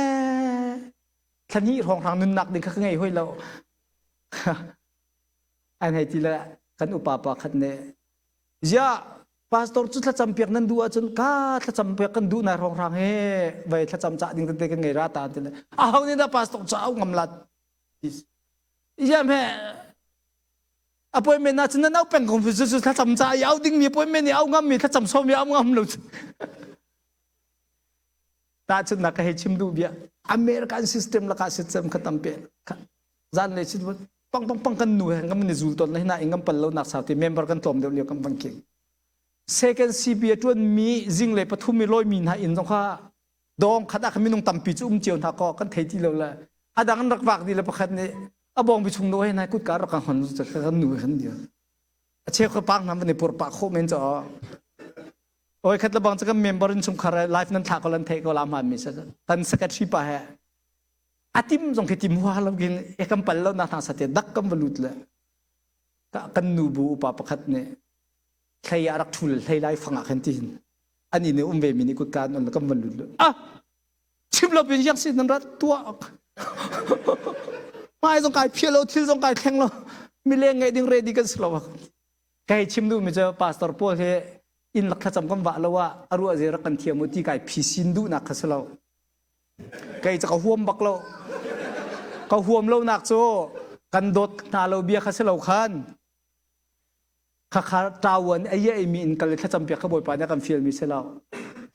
thla hnih hrawnghrang nunnak ding kha ka ngei hoi lo. An hei ti le kan upa pa khat nih ziah pastor cu thlacam piak nan duh ahcun ka thlacam piak kan duh nai hrawnghrang he vai thlacam cah ding tete kan ngei ra ta ti le aho nih dah pastor cu au ngam la Iam he appointment na cun nan au peng ko cu cu thlacam ca i au ding mi appointment i au ngam mi thlacam som i au ngam lo tahchunhnak ka hei chim duh bia American system lakah system kha tampi zan le chin pang pang pang kan nu he ngam ni zul ton na hina ingam pal lo nak sau ti member kan tlawm deuh lio kan bang king second CB a tuan mi zing le pathum mi loi mi hna in zong kha dawng khat ah khan minung tampi cu um cio hna kaw kan thei ti lo le a dang an rak vak di le pakhat nih a bawngbi chung no he nai kutka rak kan hon kan nu kan dir. A cheu kha pang hna van i pur pah khawh men cho. Oi khat le bang cu kan member in chungkhar life nan thla ko lan thei ko la ma mi sa kan secretary pa he atim zong khi tim hua lo kin e kan pal lo na thang sa te dak kan va lut le kan nu bu upa pakhat nih thlei ah rak thul hlei lai fang ah khan ti hin ani ne um ve mi nih kut kan on kan van lut ah chim lo pin yak sin nan rat tuah hmai zong kai phiah lo thil zong kai thleng lo mileng ngeih ding ready kan si lo kai chim duh mi cu pastor paul he inn lak thlacam kan vah lo ah a ruah ze rak kan thiam u ti kai phisin duhnak kha si lo kei cu ka huam bak lo ka huam lo nak cu kan dawt hna lo bia kha si lo khan Khakha ṭawan a iai mi in kal i thlacam piak kha Bawipa nih a kan fialmi si lo.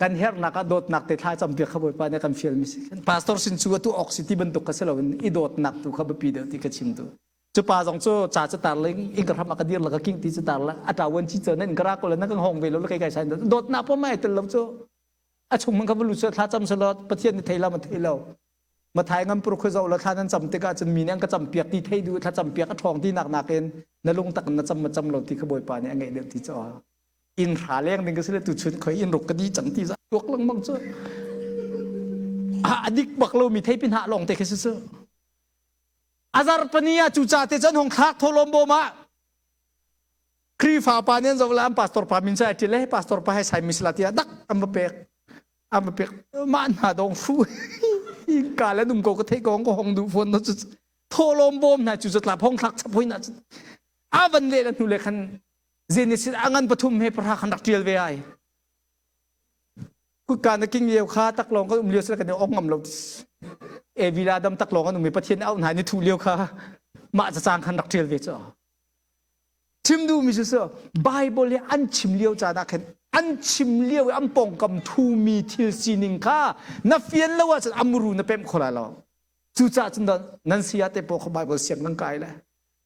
Kan herhnak ah dawtnak te thlacam piak kha Bawipa nih a kan fialmi si. Pastor sin cu atu awk si ti bantuk kha si loin i dawtnak tu kha biapi deuh ti ka chim tu. Cu pa zong cu ca cu tar le in ka hram a ka dir la ka king ti cu tar la a ṭawan chi cu nan in ka ra ko le na kan hong ve lo le kai kai sai dawtnak pa mai tel lo cu a chung man kha va lu su thlacam selaw Pathian nih thei la ma thei lo. Mathai ngan pur khuai zoh la thla nan cam tikah cun mi nih an ka cam piak ti thei duh thla cam piak a ṭhawng ti nak nakin na lung tak in na cam ma cam lo ti kha Bawipa nih a ngeih deuh ti cu inn hra leng ding ka si le tu chun khoi inn ruk ka di cang ti za tuak lengmang cu a dik bak lo mi thei pin ha lawng te khi si cu azar pani ah cu ca te cun hong thlak tholom bom ah Khrihfa pa nih an zoh la an pastor pa min sai ṭil le pastor pa he sai misla tiah dak an va pek an va pek mah hna dong fu ka le num ko ka thei ko ko hong du phone no chu tholom bom hna chu zatlap hong thlak chap hoi na chu a van le la hnu le khan Genesis angan pathum he para khan rak tial ve ai kutka na king lio kha taklong kan um lio sila kan ong ngam lo evila dam taklong an um i pathian au hna ni thu lio kha mah cacang khan rak tial ve chu Chim duhmi cu cu Bible hi an chim lio caan ah khin an chim lio i an pawngkam thumi thil sining kha na fian lo ahcun a muru na pemh kho lai lo. Cucaah cun nan saya te pawl kha Bible siang nan kai le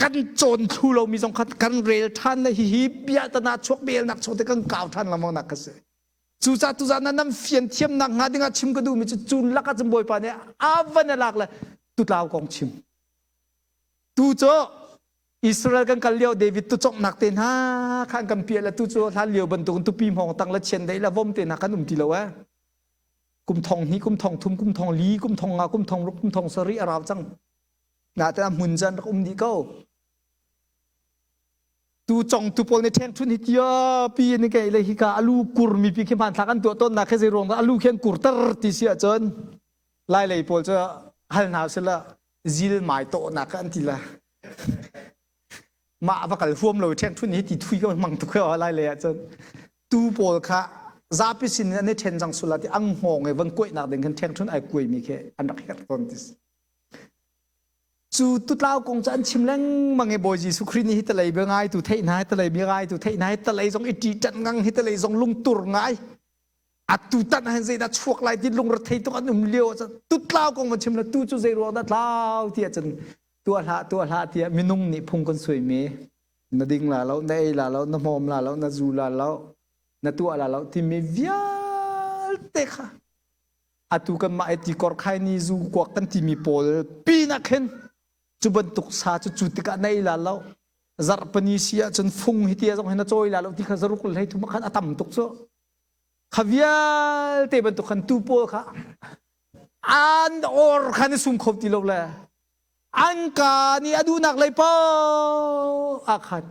kan cawn thlu lomi zong kha kan rel ṭhan le hihi bia tana chuak belnak chuak te kan kau ṭhan lengmang nak kha si. Cucaah tuzaan ah nan fian thiamnak hnga dingah chim ka duhmi cu cun lakah cun Bawipa nih a van a lak le tutlau kong chim. Tu cu Israel kan kal lio David tu conghnak te hna khan kan piah le tu cu hlan lio bantuk tupi hmawng tang le chiandeih le vom te hna kan um ti lo eh. Kum thong hnih, kum thong thum, kum thong li, kum thong nga, kum thong ruk, kum thong sarih a rau cang. Na te hmun chan rak um dih ko. Tu cong tu pawl nih ṭheng ṭhun hi tia pi in kei le hika alu kur mi pi khi hmanthlak an tuah tawn nak khi zei ruang dah alu khi an kur tar ti si ahcun lai lei pawl cu hal hna sila zil mai tawhnak an ti la mah va kal huam lo ṭheng ṭhun hi ti thui ka mang tuk he lai le ahcun tu pawl kha zapi sin an i ṭhen cang sula ti ang hngawng i van kuaihnak ding khan ṭheng ṭhun ai kuai mi khi an rak herh tawn ti cu tutlau kong cu an chim lengmang i Bawi Jesuh Khrih nih hi talei bia ngai tu theih hna hi talei bia ngai tu theih hna hi talei zong i ṭihṭanh ngang hi talei zong lungtur ngai atu tan ah hin zeidah chuak lai ti lungrethei tuk an um lio ah tutlau kong van chim le tu cu zei ruang dah tlau ti ahcun tuah hlah tuah hlah tiah minung nih phung kan suaimi na ding la lo na ei la lo na hmawm la lo na zu la lo na tuah la lo timi vialte kha atu kan mah ti kor khai ni zu kuak kan timi pawl pin ah khin cu bantuk sa cu cu tikah na ei la lo zarhpani si ahcun fung hi tia zong hi na cawi la lo ti kha zaruk le hlei thum khan a tam tuk cu Kha vialte bantuk khan tuu pawl kha an or khan i sum kho ti lo le an ka nih a duhnak lei paoh ah khan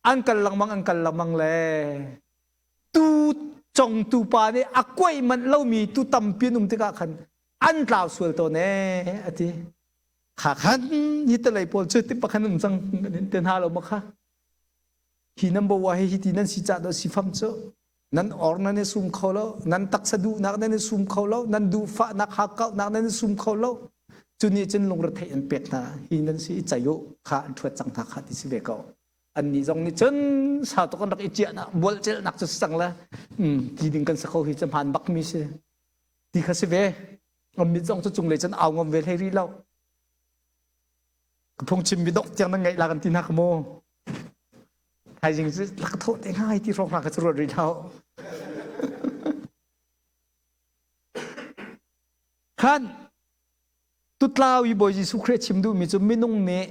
an kal lengmang an kal lengmang le tu congtu pa nih a kuaih manh lomi tu tampi an um tikah khan an tlau sual tawn ee a ti kha khan hi talei pawl cu ti pakhan um cang te hna lo ma kha hi number wa hi hi ti nan si ca do si fam cu Nan or nan i sum kho lo, nan taksa duhnak nan i sum kho lo, nan duhfahnak hakkauhnak nan i sum kho lo. Cu nih cun lungretheih an pek hna. Hi nan si i cei u, kha an ṭhuat cang hna kha ti si ve ko. Annih zong nih cun sau tuk an rak i ciahnak, bualcelnak cu si cang le ti ding kan si kho hi cu hmaan bakmi si. Ti kha si ve. An mit zong cu cunglei cun au ngam ve hlei rih lo. Ka phungchim mi dongh tiang nan ngaih la kan ti hna ka mu. Thaizing cu lak thawh te ngai ti hrawng hna ka cu ruat rih hlah. Khan tutlau i Bawi Jesuh Khrih chim duhmi cu minung nih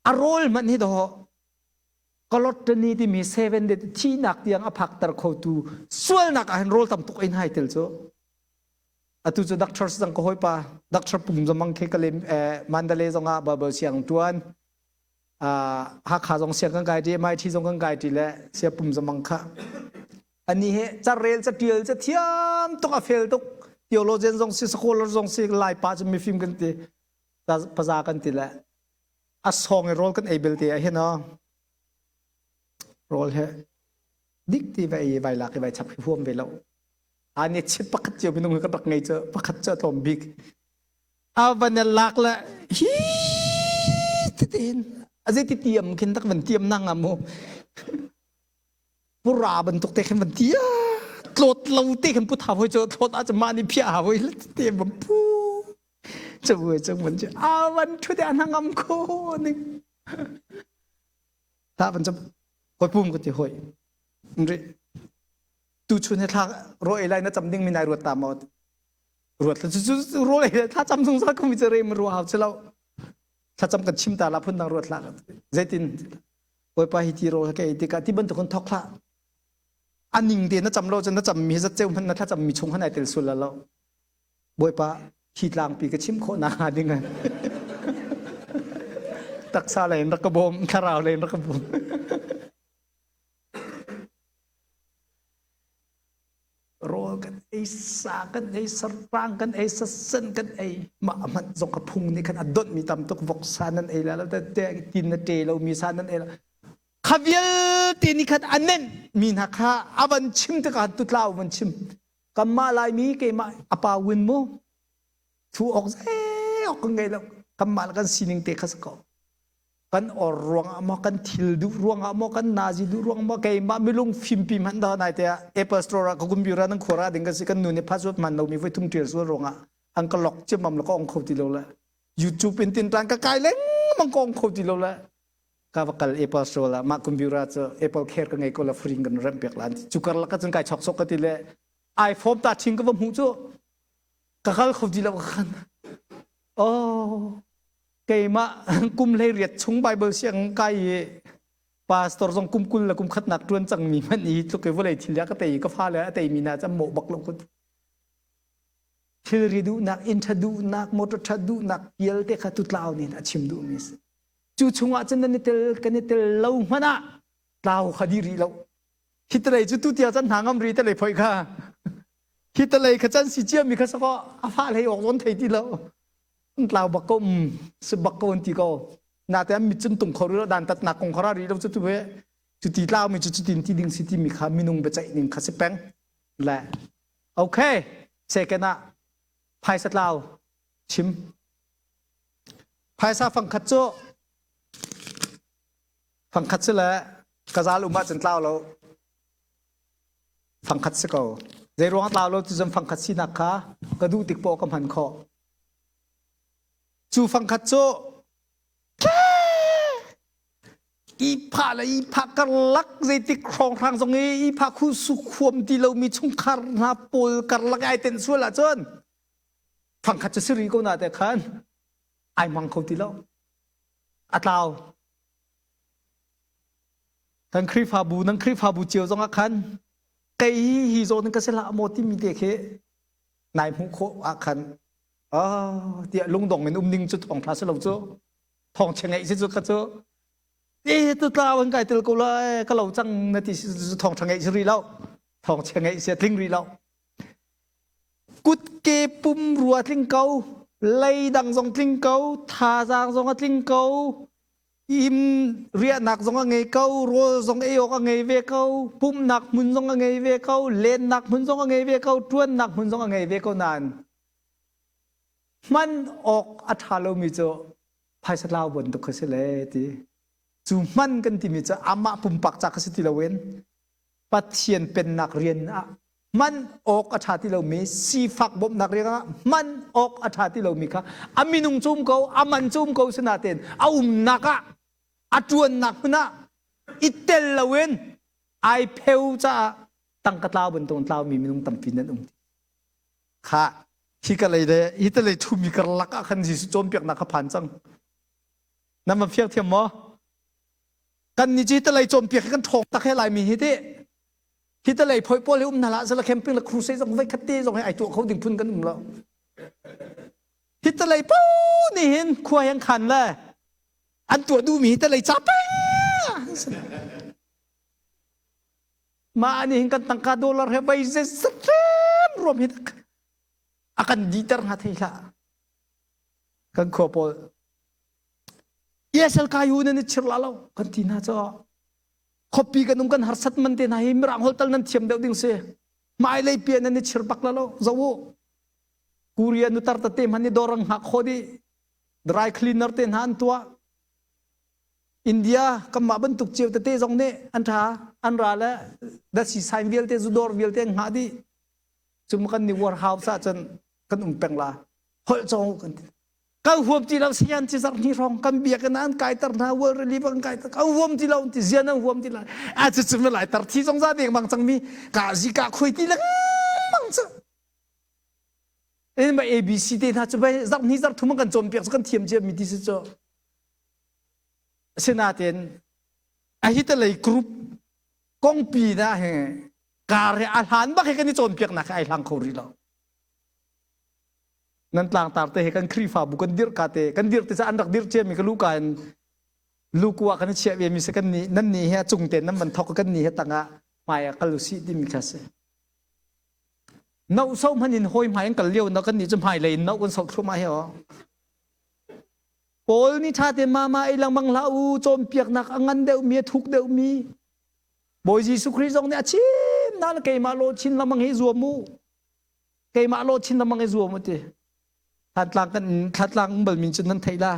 a rawl hmanh hi dawh. Gluttony timi seven day thihnak tiang a phakter khotu sualnak ah hin rawl tam tuk in hai tel cu. Atu cu doctor zang ka hawipa doctor pum zamang khi ka lem Mandalay zong ah Bible siang tuan Hakha zong siang kan kai ti MIT zong kan kai ti le sia pum zamang kha ani he carel catial ca thiam tuk a fel tuk theologian zong si scholar zong si lai pa cu mifim kan ti paza kan ti le a song i rawl kan ei belte ah hin rawl he dik ti vai ei vai lak i vai chap hi huam ve lo ani chip pakhat cio minung hi kan rak ngei cu pakhat cu a tlawm bik a van lak le hi titin a zei ti tiam khin tak van tiam na nga mu pura bantuk te khin van tia tlawt lo te khin pu tha hoi cu thlawt a mah ni phia hoi te bam pu cu cu van cu a van thu te an ngam kho ning ta van cu hoi pum ka ti hoi ri tu chun he thla ro ei lai na cam ding mi nai ruat ta maw ruat cu cu ro ei thla cam zungzal ko mi cu re ru hau chilo thla cam kan chim ta la phun dang ruat la zeitin Bawipa hi ti rawl ka ei tikah ti bantuk in thok hlah. A ning te na cam lo cun na cammi hi zatceu hmanh na thlacam mi chung han ai tel sul lo. Bawipa hi tlangpi ka chim khawh nak hnga ding taksa lei in rak ka bawm thlarau lei in rak ka bawm. Rawl kan ei, sa kan ei, sarang kan ei, sasen kan ei. Mah hmanh zong a phung nih khan a donhmi tam tuk voksa nan ei la lo te tin na ṭe lomi sa nan ei la. Kha vialte nih khan a nenh mi hna kha a van chim tikah tutlau van chim. Kanmah Laimi keimah a pa win mu. Thu awk zei awk kan ngei lo. Kanmah le kan sining te kha si ko. Kan or ruangah maw kan thil duh ruangah maw kan nazi duh ruang maw keimah milung fimpi hmanh dah nai te ah Apple Store ah ka computer nan khuara ding ka si kan nu nih password man lomi voi thum tial sual ruangah an ka lock ciammam la ka ong kho ti lo le YouTube in tin tlang ka kai lengmang ka ong kho ti lo le ka va kal Apple Store ah mah computer cu Apple Care ka ngei ko la free kan rem pek lan cu kar lak cun kai chok sok ka ti le iPhone ta thing ka va hmuh cu ka kal kho ti lo khan oh keimah kum 18 chung Bible siang kai i pastor zong kum 20 le kum khatnak ṭuan cangmi hmanh i tluk i vawlei thil ka tei ka fale a teimi hna cam mawh bak lo kun thilri duhnak inn ṭha duhnak motor ṭha duhnak vialte kha tutlau nih a chim duhmi si cu chungah cun nan i tel kan i tel lo hmanh ah tlau kha di rih lo hi telei cu tu tia chan hna ngam ri telei phoi kha hi telei kha chan si cia mi kha sako a fa hlei awk zon thei ti lo an tlau bak ko um si bak ko an ti ko nate an mit cun tung kho rih lo dan tat nak kong kha ra rih lo cu tu ve cu ti tlau mi cu cutin ti ding si ti mi kha minung biaceih ning kha si peng le okay second ah phaisa tlau chim phaisa fangkhat cu fangkhat si le kazal um ah cun tlau lo fangkhat si ko zei ruang tlau lo ti cun fangkhat sinak kha ka duh tik poh ka hman khawh Cu fangkhat cu ihphah le ihphah karlak zeitik hrawnghrang zong i ihphah khu su khuam ti lomi chungkhar hna pawl karlak ai tenh sual ahcun fangkhat cu si rih ko na te khan ai hmang kho ti lo a tlau kan Khrihfabu nan Khrihfabu cio zong ah khan kei hi hi zawn ka si hlah maw timi te khi nai hmuh khawh ah khan ah tiah lungdong in um ding cu thawng ṭha si lo cu thawng chia ngeih si cu kha cu e tu tlau an kai tel ko lai ka lo cang na ti si thawng ṭha ngeih si rih lo thawng chia ngeih si tling rih lo kutke pum rua tling ko leidang zong tling ko thazaang zong a tling ko im riahnak zong a ngei ko rawl zong ei awk a ngei ve ko pumhnak hmun zong a ngei ve ko lennak hmun zong a ngei ve ko ṭuannak hmun zong a ngei ve ko nain hman awk a ṭha lomi cu phaisa tlau bantuk kha si le ti cu hman kan timi cu amah pumpak ca kha si ti loin Pathian pennak rian ah hman awk a ṭha ti lomi sifak bawmhnak rian ah hman awk a ṭha ti lomi kha a minung cu um ko a man cu um ko sinain a umnak ah a ṭuannak hmun ah i tel loin ai pheu caah tangka tlau bantuk tlaumi minung tampi nan um kha hi ka lei le hi te lei ṭhumi karlak ah khan Jesuh cawnpiaknak kha phan cang nan van fiang thiam maw? Kan ni ci talei cawnpiak hi kan ṭhawng tak he Laimi hi ti. Hi talei phoi pawl hi um hna hlah sala camping le crusade zong voi khat te zong hi ai tuah kho ding phun kan um lo. Hi talei po nih hin khua hi an khan le an tuah duhmi hi talei ca peng. Mah nih hin kan tangka dollar he vai zet ruam hi a kan diter hnga thei hlah. Kan khua pawl ESL kai hu nan i chir la lo kan ti hna cu khuapi kan um kan harsat man te hna hi mirang holh tal nan thiam deuh ding si hmailei pia nan i chir bak la lo zo u Korea nutar tete hman ni dawr ang hngak kho di dry cleaner te hna an tuah India kanmah bantuk cio tete zong nih an tha an ra le dasi sign vialte zu dawr vialte an hngah dih cum kan ni warehouse ah cun kan um peng la holh cawng kan ti kan huam ti lo sian ci zarh hnih hrawng kan biakinn an kaiter hna world relief an kaiter kan huam ti lo ti zian an huam ti lo a cu cu lai tar thi zong za deng bang cang mi ka zi ka khoi ti lengmang cu in ma abc te hna cu bai zarh hnih zarh thum kan cawnpiak cu kan thiam cia mi ti si cu sinaten a hi te lei group kongpi na he kar he a hlan bak he kan i cawnpiak nak he ai hlang kho rih lo Nan tlangtar te he kan Khrihfabu kan dirh ka te kan dirh te ca an rak dirh ciami ka luka in lukua kan i chiah ve mi si kan nih nan nih he a cung tein nan van thok kan nih he tangah hmai ah kal usih timi kha si. No so hman in hawi hmai an kal lio na kan nih cu hmai lei in no kan so thluahmah hi aw. Paul nih ṭha tein mama ei lengmang hlah u cawnpiaknak a ngan deuhmi a thuk deuhmi Bawi Jesuh Khrih zong nih a chim na keimah law chin lengmang hi zuam u keimah law chin lengmang i zuam u ti Thantlang kan Thantlang um bal min cu nan theih la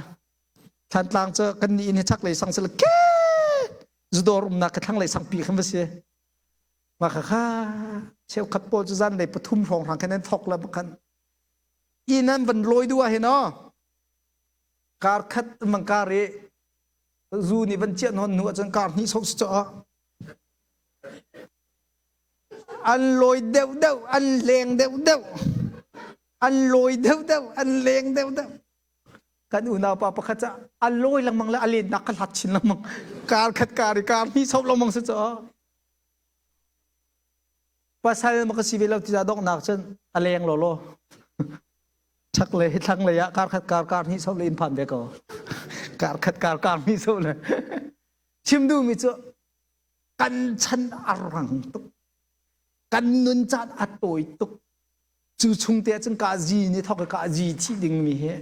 Thantlang cu kan nih in hi chaklei sang sila ke zudawr umnak ka thlanglei sangpi khan va si ma kha kha cheukhat pawl cu zan lei pathum hrawng hrang khan an thok la khan inn an van lawi du ah hin aw kar khat mang kar i zu nih van chiah nawn hnu ahcun kar hnih sok si chaw An lawi deuhdeuh, an leng deuhdeuh. An lawi deuhdeuh, an leng deuhdeuh. Kan unaupa pakhat cu a lawi lengmang le a lennak ka hlat chin lengmang. Kar khat kar i kar hnih sop lengmang si cu. Pasal ma ka si ve lo ti donghnak cun a leng lawlaw. Chak le thlang lei ah kar khat kar kar hnih sop le in phan ve ko. Kar khat kar kar hnih sop le. Chim duhmi cu kan chan a rang tuk kan nun caan a tawi tuk cu chung te ahcun ka zi nih thok ka zi thih dingmi hi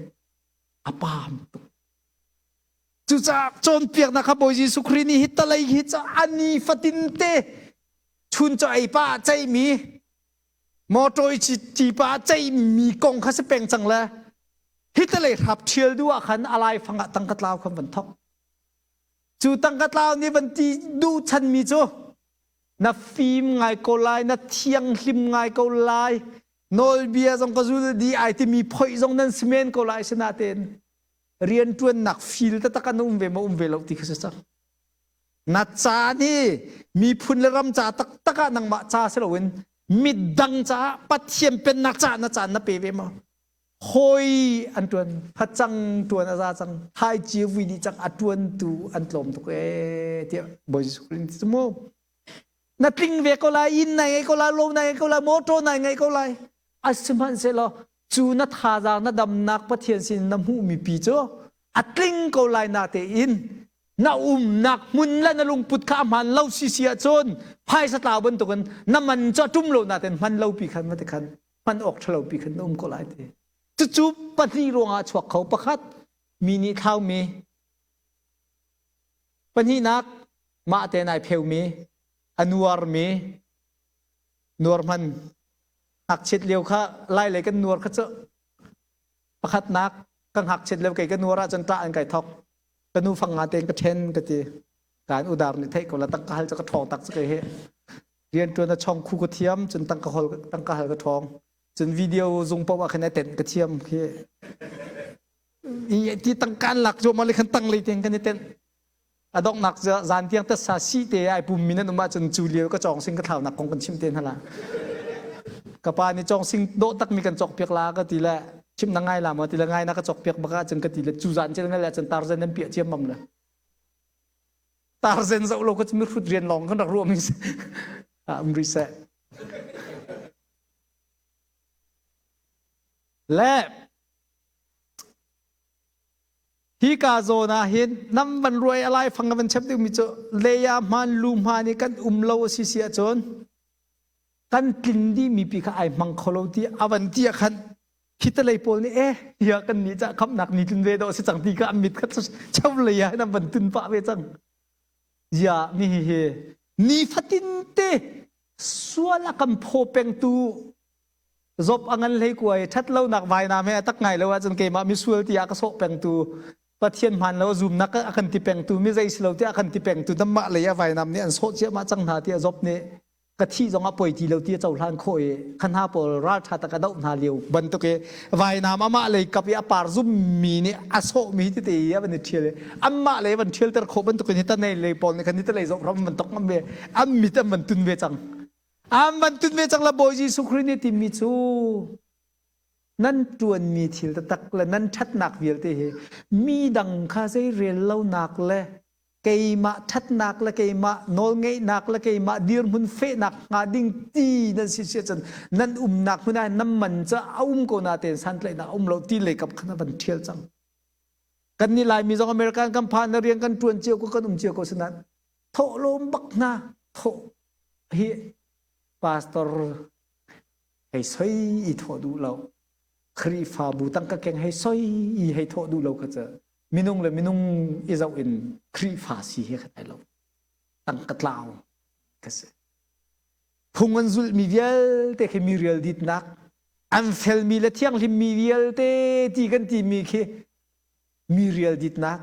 a paam tuk cucaah cawnpiaknak kha Bawi Jesuh Khrih nih hi talei hi cu a ni fatin te chun chaw ei pa ceihmi motor i ci pa ceihmi kong kha si peng cang le hi talei hrap ṭhial duh ah khan a laifang ah tangka tlau khan van thok Cu tangka tlau nih van ti duh chanmi cu na fim ngai ko lai, na thianghlim ngai ko lai, nawlbia zong ka zul di ai timi phoih zong nan si men ko lai sinatein rianṭuannak fil taktak an um ve maw um ve lo ti kha si cang. Na ca hi miphun le ram ca taktak ah nangmah ca si loin midang caah Pathian pennak caah na caan na pe ve maw? Hawi an ṭuan facang ṭuan a za cang thlaici vui dih cang a ṭuantu an tlawm tuk ee tiah Bawi Jesuh Khrih nih mu na tling ve ko lai inn nai ngei ko lai lo nai ngei ko lai motor nai ngei ko lai asihmanhsehlaw cu na thazaang na damnak Pathian sin na hmuhmi pi cu a tling ko lai na tein na umnak hmun le na lungput kha a hmaan lo si si ahcun phaisa tlau bantukin na man cu a ṭum lo natein hman lo pi khan va ti khan hman awk ṭhalo pi khan na um ko lai ti. Cucu pahnih ruangah a chuak kho. Pakhat, mi nih thlaumi. Pahnihnak, mah te nai pheumi, a nuarmi, nuar hman. Ngakchiat lio kha lai lei kan nuar kha cu pakhatnak ka ngakchiat lio kei ka nuar ahcun ṭah an kai thok. Ka nu fang nga tein ka ṭhen ka ti. Kan udar nih theih ko la tangka hal cu ka ṭhawng tak cu kei hi. Rianṭuan a chong khu ka thiam cun tangka hol tangka hal ka ṭhawng cun video zung paoh ah khan a tenh ka thiam khi i ti tangka an lak cuahmah le khan tang lei tiang kan i tenh a donghnak zan tiang tasa si te ai pum mi nan um ahcun cu lio ka cawng sing ka thlaunak kong kan chim te hna la ka pa nih cawng sing dawh tak mi kan cawk piak la ka ti le chim na ngai la maw ti le ngai na ka cawk piak bak ahcun ka ti le cu zan cel ngai le cun tarzan nan piah ciammam le. Tarzen zoh lo ka cu mihrut rian lawng kan rak ruah mi si. Ah, um rih seh. Le hi ka zawn ah hin nam van ruai a lai fang van chep ding mi cu leia hman lu hman i kan um lo a si si ahcun kan tlin dih mi pi kha ai hmang kho lo ti a van ti ah khan hitalei pawl nih eh tiah kan nih cah khamnak ni tlun ve dawh si cang ti kha an mit kha cheu lei ah nan van tun pah ve cang ya mi hi hi ni fatin te sual a kan phaw pengtu zop a ngan hlei kuai that lo nak vainam he a tak ngai lo ahcun keimah misual tiah ka sawh pengtu Pathian hmaan lo zumnak a kan ti pengtu mi zei si lo tiah a kan ti pengtu namah lei a vainam nih an sawh ciahmah cang hna tiah Job nih ka thih zong ah poi ti lo ti a cohlan khawh i kha hna pawl ralṭha tak a doh hna lio bantuk i vainam amah lei kap i a par zummi nih a sawhmi tete i a van i ṭhial i anmah lei van ṭhialter khawh bantuk in hi tanei lei pawl nih khan hi talei zoh ram van tok ngam ve an mit an van tun ve cang an van tun ve cang la Bawi Jesuh Khrih nih timi cu nan ṭuanmi thil taktak le nan ṭhatnak vialte hi mi dang kha zei rel lonak le keimah ṭhatnak le keimah nawlngeihnak le keimah dirhmun fehnak hnga ding ti nan si si cun nan umnak hmun ah nan man ca a um ko na tein santlaihnak a um lo ti lei kap khan a van ṭhial cang. Kan nih Laimi zong American kan phan na rian kan ṭuan cio ko kan um cio ko sinan thawhlawm bak hna thawh hi pastor hei soi i thawh duh lo Khrihfabu tangka keng hei soi i hei thawh duh lo kha cu minung le minung i zoh in Khrihfa si hi kha lo tangka tlau ka si phung an zulhmi vialte khi mi rial ditnak an felmi le thianghlimmi vialte ti kan timi khi mi rial ditnak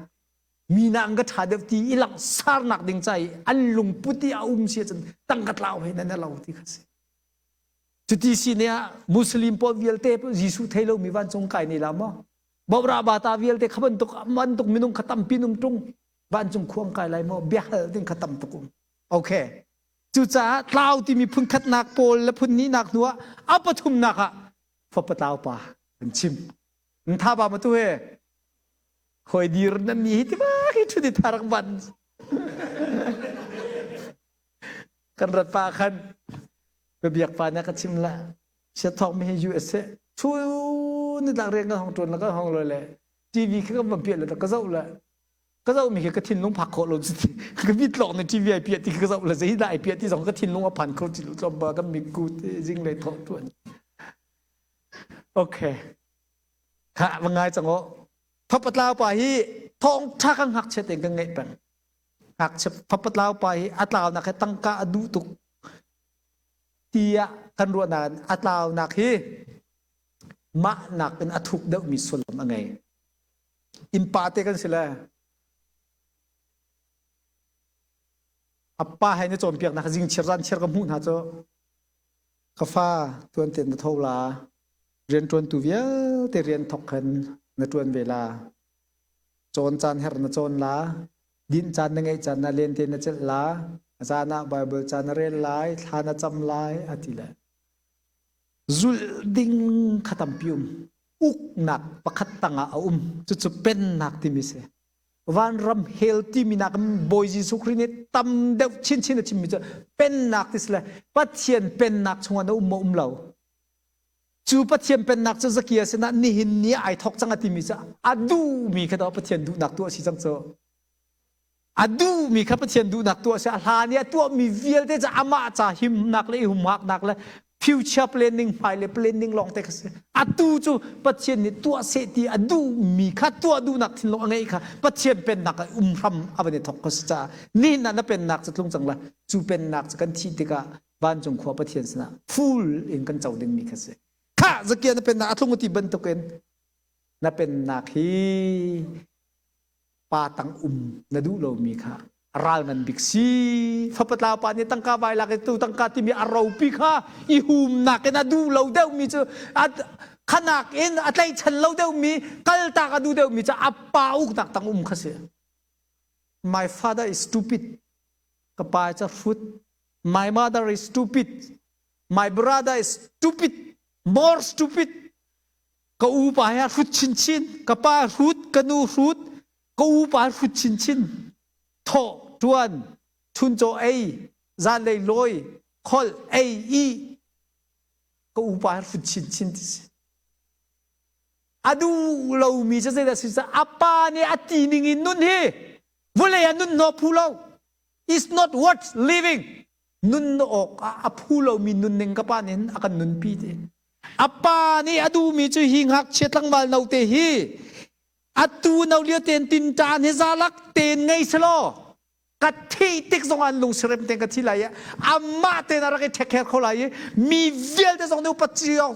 mi nak ka ṭha deuh ti i langhsarnak ding ca i an lungput i a um si ahcun tangka tlau he nan lo ti kha si Cuti si ne ah Muslim pawl vialte Jesuh thei lomi vancung kai ne la maw? Bora bata vialte kha bantuk bantuk minung kha tampi num tung vancung khuang kai lai maw? Biahal ding kha tam tuk um. Okay. Cucaah tlau timi phun khatnak pawl le phun hnihnak hnu ah a pathumnak ah fapa tlau pa an chim. Ntha ba ma tu he khoi dir na mi hi ti ba khi thu di tharak ban. Kan rat pa khan ka biak pa nih a ka chim la siathawk mi hi US he chu ni tlak rian kan hong ṭuan la kan hong loi le TV khi kan van piah le ka zoh le ka zoh mi khi ka thinlung phak khawh lo cu ka mit lawng nih TV ai piah ti ka zoh le zei dah ai piah ti zong ka thinlung a phan kho ti lo tlawm ba kan mit ku te zing lei thawh ṭuan okay kha va ngai cang o thopatlau pa hi thawng ṭha kan ngakchia tein kan ngeih peng ngakchia fapatlau pa hi a tlaunak he tangka a duh tuk tiah kan ruahnak in a tlaunak hi mah nakin a thuk deuhmi sullam a ngei. Innpa te kan si le a pa he na cawnpiaknak zingchiar zanchiar ka hmuh hna cu ka fa tuan ten na tho la rian ṭuantu vialte rian thok khan na ṭuan ve la cawn caan her na cawn la Dinh caan na ngeih caan ah lente na celh la, a caan ah Baibal ca na rel lai, thla na cam lai, a ti le. Zulh ding kha tampi um. Uknak pakhat tangah a um. Cucu pennak timi si. Vanram hell timi nak Bawi Jesuh Khrih nih tam deuh chinchin a chimmi cu pennak ti si le Pathian pennak chungah na um maw um lo. Cu Pathian pennak cu Zakia sinah nihin ni ai thawk cang a timi cu a duhmi kha daw Pathian duhnak tuah a si cang cu. A duhmi kha Pathian duhnak tuah a si. A hlan i a tuahmi vialte cu amah ca himnak le i humhaknak le future planning hmailei planning lawng te kha si. Atu cu Pathian nih tuah seh ti a duhmi kha tuah duhnak thinlung a ngeih kha Pathian pennak ah um hram a van i thawk kha si caah nihin ah na pennak cu tlung cang la cu pennak cu kan thih tikah vancung khua Pathian sinah full in kan co dingmi kha si. Khah zakia na pennak a tlung ti bantukin na pennak hi pa tang um na duh lomi kha ral ngan bik si fapatlau pa nih tangka vai lak tu tangka timi a ropi kha i humnak in a duh lo deuhmi cu khanak in a tlaichan lo deuhmi kaltak a duh deuhmi cu a pa uknak tang um kha si my father is stupid ka pa ca hrut My mother is stupid. My brother is stupid. More stupid. Ka u pa hi hrut chinchin. Ka pa hrut, ka nu hrut, ka u pa hrut chinchin. Thaw. Ṭuan, chuncaw ei, zanlei lawi, kholh, ei, ih. Ka upa hi hrut chinchin ti si. A duh lomi cu zeidah si a pa nih a ti ning in nun hi vawlei ah nun hnawh phu lo. It's not worth living. Nun awk ah a phu lomi nunning ka pa nih a kan nunpi ti. A pa nih a duhmi cu hi ngakchia tlangval note hi atu no lio ten tinṭan hi zalak ten ngei selaw ka thih tik zong an lungsirem ten ka thi lai i amah ten a rak i ṭhekher kho lai i mi vialte zong nih upat ci awk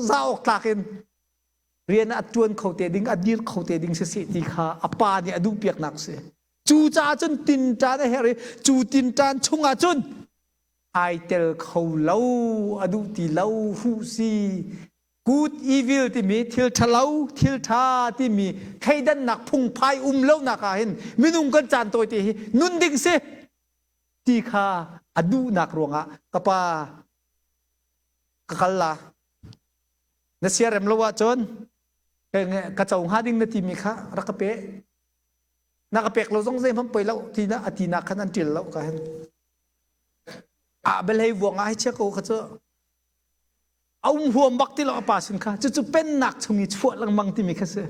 za awk tlak in rian a ṭuan kho te ding a dir kho te ding siseh ti kha a pa nih a duh piaknak si. Cucaah cun tinṭan a herh i cu tinṭan chungah cun ai tel kho lo, a duh ti lo, hruh si. Good evil timi thil ṭhalo, thil ṭha timi thleidannak phungphai um lonak ah hin minung kan caan tawite hi nun ding si ti kha a duhnak ruangah ka pa ka kal la na siarem lo ahcun ka co hnga ding na timi kha rak ka pe. Na ka pek lo zong zeihmanh poi lo ti na a tinak khan an ṭil lo ka hin. A belhei vuang ah hei chia ko kha cu a um huam bak ti lo a pa sin kha cucu pennak chung i chuah lengmang timi kha si.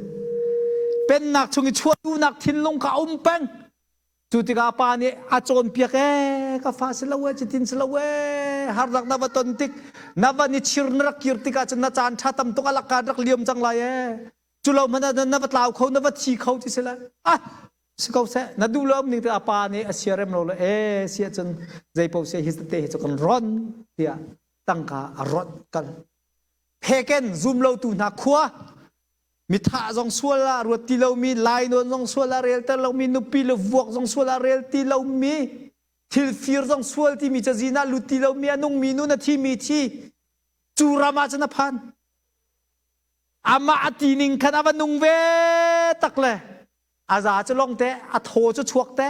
Pennak chung i chuah duhnak thinlung kha a um peng. Cu tikah a pa nih a cawnpiak ee ka fa si lo ee cutin si lo ee harnak na va ton tik na van i chir na rak kir tikah cun na caan ṭha tam tuk a lakka rak liam cang lai ee cu lo hmanh ah na va tlau kho na va thi kho ti si le ah si ko seh na duh lo ning te a pa nih a siarem lo le e si ahcun zei paoh si hi te hi cu kan ron tiah tangka a ron kal pheken zum lo tu hna khua mithah zong sual ah ruat ti lomi lainawn zong sual ah rel ter lomi nupi le vuak zong sual ah rel ti lomi thil fir zong sual timi cazin ah lut ti lomi a nungmi nu na thimi thi cu ram ah cun a phan Amah a ti ning khan a va nung ve tak le a za cu long te a thaw cu chuak te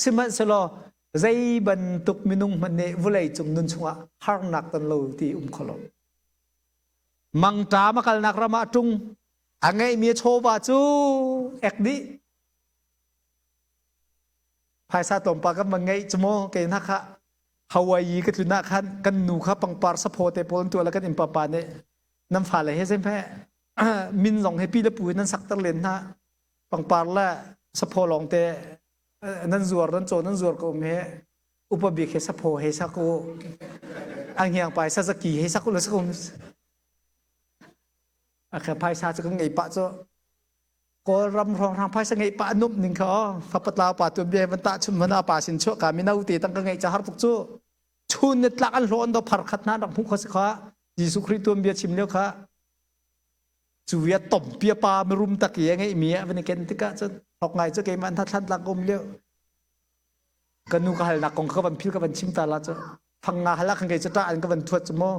sihmanhsehlaw zei bantuk minung hmanh nih vawlei cung nun chungah harnak ton lo ti um kho lo. Mangṭam a kalnak ram ah ṭung a ngeihmi chawva cu ek dih. Phaisa tlawmpal kan va ngeih cu maw kei hna kha Hawaii ka tlun ah khan kan nu kha pangpar saphaw te pawl an tuah le kan innpa pa nih nan fale he zeihmeh min zong he pi le pu he nan sakter len hna pangpar le saphaw lawng te nan zuar nan caw nan zuar ko um he upa bik he saphaw he sak u anghiang pai sazaki he sak u le sak um a phaisa cu kan ngei pah cu Kawlram hrawnghrang phaisa ngeih pah nuamh ning kha aw fapatlau pa tuan bia van tah chun hmanh ah pa sin chuah ka mino te tang ka ngeih ca har tuk cu chun ni tlak an hlawh an do phar khat hna rak hmuh kho si kha Jesuh Khrih tuan bia chim lio kha cu via tompia pa mirum tak i a ngeih mi a van i ken tikah cun hok ngai cu keimah hna thlan tlak um lio ka nu ka halnak kong ka van phil ka van chim ta la cu phang nga hala kan kei cu ta an ka van thuat cu mu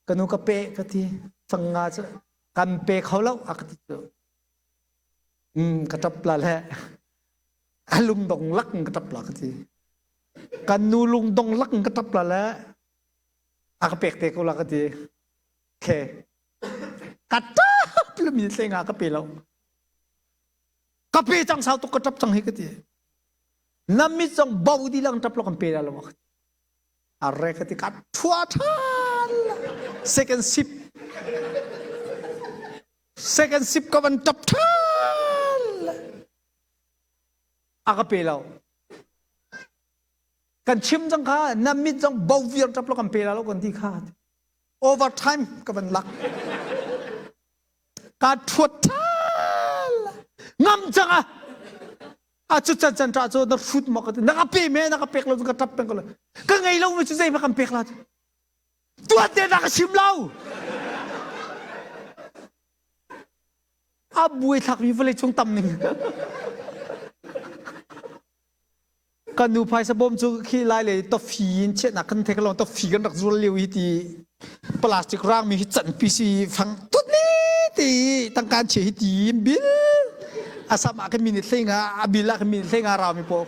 ka nu ka pe ka ti fang nga cu kan pe kho lo a ka ti cu ka ṭap la le a lungdong lak in ka ṭap la ka ti kan nu lungdong lak in ka ṭap la le a ka pek te ko la ka ti khe ka ṭap le mi tle nga ka pe lo ka pe cang sau tuk ka ṭap cang hi ka ti na mit zong bo di lang ṭap lo kan pe la lo Arre ka ti ka thua ṭhan. Second sip. Second sip ka van tap ṭhan. A ka pe lo. Kan chim cang kha na mit zong bo viar tap lo kan pe la lo kan ti kha. Overtime ka van lak. Ka thuat ṭhan. Ngam cang ah. A cu can can ṭah cu na hrut maw ka ti na ka pe me na ka pek lo cu ka ṭap peng ko lo ka ngei lo mi cu zei kan pek la tuan te na ka chim lo a buai thlak mi vawlei cung tam ning Kan nu phaisa bawm cu khi lai le tofi in chiahnak kan thek lo tofi kan rak zual lio hi ti plastic rang mi hi canpi si fang tut ni ti tangkan che hi ti bil asam ah kan minute hlei nga a bil ah kan minute hlei nga rau mi po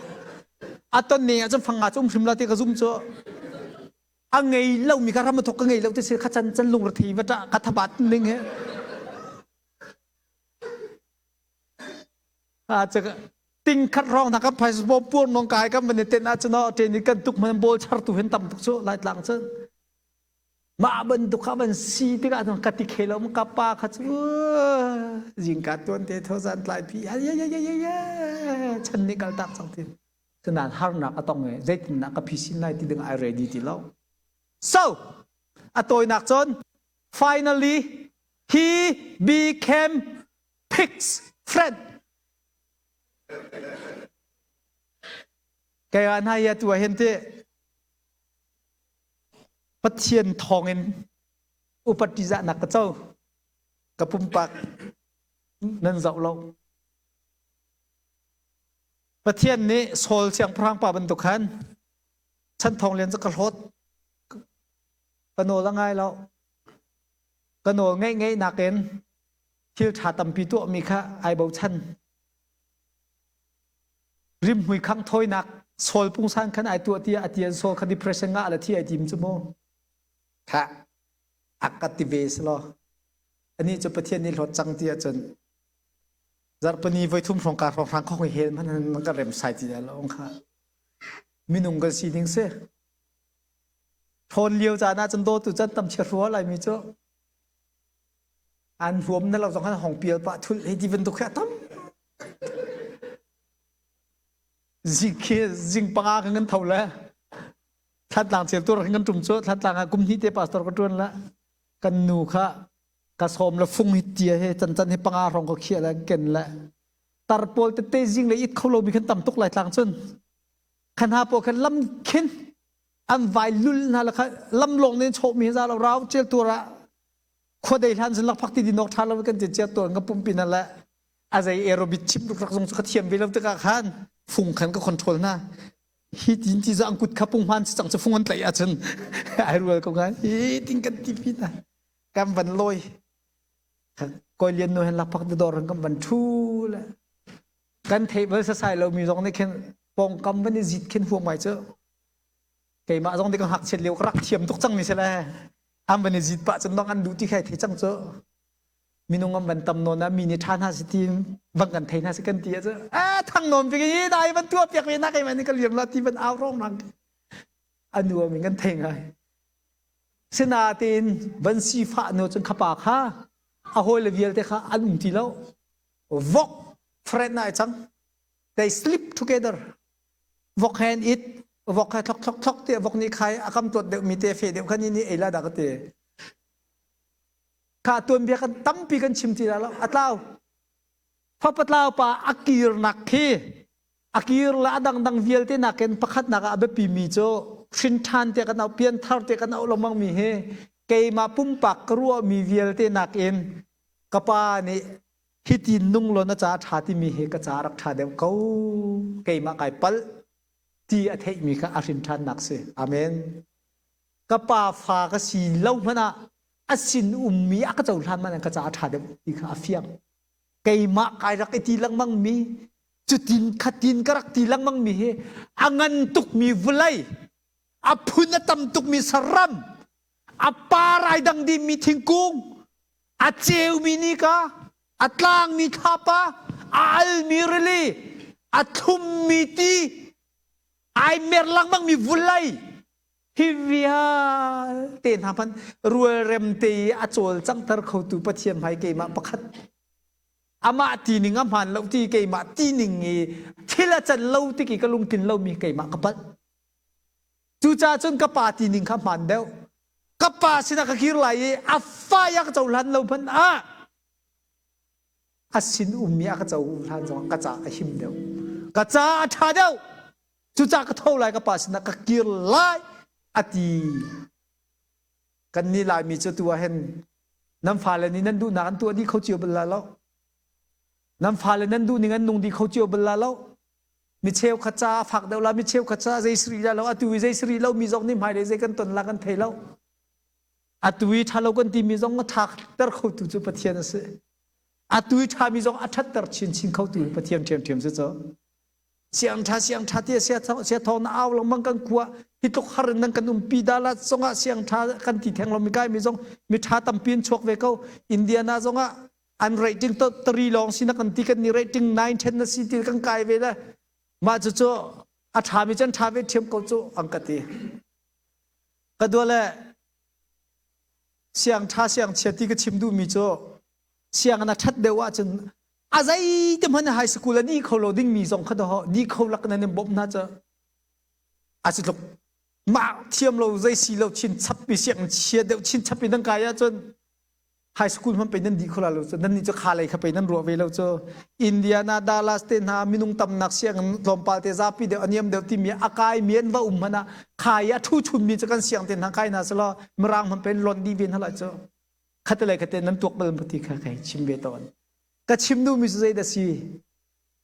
a ton ne ah cun fang nga cu um hrim la ti ka zum cu a ngei lo mi ka ram thok ka ngei lo ti si kha chan chan lung ra thei va ta ka thabat ning he a chaka. Ting khat hrawng hna kan phaisa bawm puar nong kai kan van i tenh ahcun aw ṭen i kan tuk hman bawl chartu hin tam tuk cu Laitlang cun. Mah bantuk kha van si tikah cun ka ti khe lo ka pa kha cu zingka tuan te tho zan tlai pi ya ya ya ya ya chan nih kal tak cang ti. Cunain harnak a tong i zeitindah ka phisin lai ti ding ai ready ti lo. So, a tawinak cun finally he became pig's friend. Kei ah hna hi atu ah hin ti Pathian thawngin upat ṭihzahnak ka co. Ka pumpak nan zoh lo. Pathian nih Saul siangpahrang pa bantuk khan chan thawng lian cu ka hlawt. Ka nawl a ngai lo. Ka nawl ngeih ngeih nakin thil ṭha tampi tuahmi kha ai bochan. Rimhmui khangh thawinak Saul pungsan khan ai tuah tiah a ti an Saul kha depression ngah le thi ai tim cu mu. Kha a ka ti ve si law. Ani cu Pathian nih hlawt cang ti ahcun zarhpini voi thum hrawng ka hrawng hrang khong i hel hmanh nan ka rem sai ti lo kha. Minung kan si ding si. Ṭhawn lio caan ah cun dawtu can tam chia hrua lai mi cu an huam na lo zong khan hong pial pah thul hei ti bantuk khi a tam zing khi zing panga kan kan tho le thlatlang cel tur kan tum cu thlatlang ah kum hnih te pastor ka tuan la kan nu kha ka sawm le fung hi tia he can can hi panga rong ka khia le ken le tar pawl tete zing le it kho lo mi khan tam tuk lai tlang cun khan ha po khan lam khin an vai lul hna la kha lam long nen chawh mi za lo rau cel tur ah khua dei hlan cun lakphak ti din awk ṭha lo kan ti cia tuan ka pumpi na le a zei aerobic chim rak zong cu ka thiam ve lo tikah khan fung khan ka control hna hi tin ti za ang kut kha pung hman si cang cu fung an tlaih ahcun ai rual ko ngai hi tin kan ti pi na kan van lawi koi lian nu hen lakphak te dor kan van thu le kan theih bal sasai lo mi zong nih khin pawngkam van i zit khin huam ngai cu keimah zong nih ka ngakchiat lio ka rak thiam tuk cang mi si le an van i zit pah cun dong an duh ti khai thei cang cu minung an van tam nawn ah mi nih ṭha hna si ti van kan thei hna si kan ti ah cu eh thang nawn pik i dai van tuah piak ve na keimah nih ka liam la ti van au rong rang a nuam in kan thei ngai sinatein van sifah nu cun khapa kha a hawile vialte kha an um ti lo vok friend ai cang they sleep together Vok he an it, vok he thlok thlok thlok tiah vok nih khai a kam tuat deuh mi te fe deuh khan ni ei la dah ka ti. Kha tuanbia kan tampi kan chim ti la lo a tlau. Fapa tlau pa a kirnak khi a kir le a dangdang vialte nakin pakhatnak ah a biapi mi cu hrin ṭhan te kan au pianthar te kan au lengmang mi hi keimah pumpak ka ruah mi vialte nakin ka pa nih Hiti nung law na ca ṭha timi hi ka ca rak ṭha deuh ko. Keimah kai palh ti a theihmi kha a hrin ṭhannak si. Amen. Ka pa fa ka si lo hmanh ah a sin ummi a ka cohlan man ka ca a ṭha deuh ti kha a fiang. Keimah kai rak i ti lengmang mi cutin khatin ka rak ti lengmang mi hi a ngan tukmi vawlei a phun a tam tukmi saram a par ai dang dihmi thingkung a ceumi nika a tlangmi thlapa a almi rili a thlummi ti ai mer lengmangmi vulei hi vialte hna hmanh rualrem te i a cawlcanghter khotu Pathian hmai keimah pakhat amah tining a hmaan lo ti keimah tining i thil a can lo tik i ka lungtlin lomi keimah ka palh Cucaah cun ka pa tining kha hmaan deuh. Ka pa sinah ka kir lai i a fa a ka cohlan lo hmanh ah a sin ummi a ka cohlan zongah ka ca a him deuh. Ka ca a ṭha deuh. Cucaah ka tho lai ka pa sinah ka kir lai a ti. Kannih Laimi cu tu ah hin nan fale nih nan duhnak an tuah dih kho cio bal la lo. Nan fale nan duh ning an nung dih kho cio bal la lo. Mi cheukhat caah fak deuh la mi cheukhat caah zei sari la lo atu i zei sari lo mi zong nih hmailei zei kan ton la kan thei lo atu i ṭha lo kan ti mi zong a ṭha ter khotu cu Pathian a si atu i ṭha mi zong a ṭhatter chinchin khotu Pathian ṭhiamṭhiam si cu siang ṭha siang ṭha ti sia sia thawng na au lengmang kan khua hi tluk har in nan kan umpi dala zongah siang ṭha kan ti theng lo mi kai mi zong mi ṭha tampi in chuak ve ko Indiana zongah. An rating to tari lawng si na kan ti kan ni rating 9 10 na si ti kan kai ve le mah cu cu a ṭhami cu an ṭha ve ṭhiam ko cu an ka ti. Ka dua le siang ṭha siang chia ti ka chim duhmi cu siang na ṭhat deuh ahcun a zei te hmanh high school a ni kho lo dingmi zong kha daw ni kho lak nan in bawmh hna cu a si tluk mah thiam lo zei si lo chin chap i siang chia deuh chin chap i nan kai ahcun high school hmanh pe nan dih kho la lo cu nan nih cu kha lei kha pe nan ruah ve lo cu Indiana Dallas te hna minung tamnak sianginn tlawmpal te zapi deuh a niam deuh timi a kai mi an va um hmanh ah khai a thu chun mi cu kan siang te hna kai hna selaw mirang hmanh pe lon dih ve hna lai cu khate le khate nan tuak bal ti kha kai chim ve tawn ka chim duh mi cu zei dah si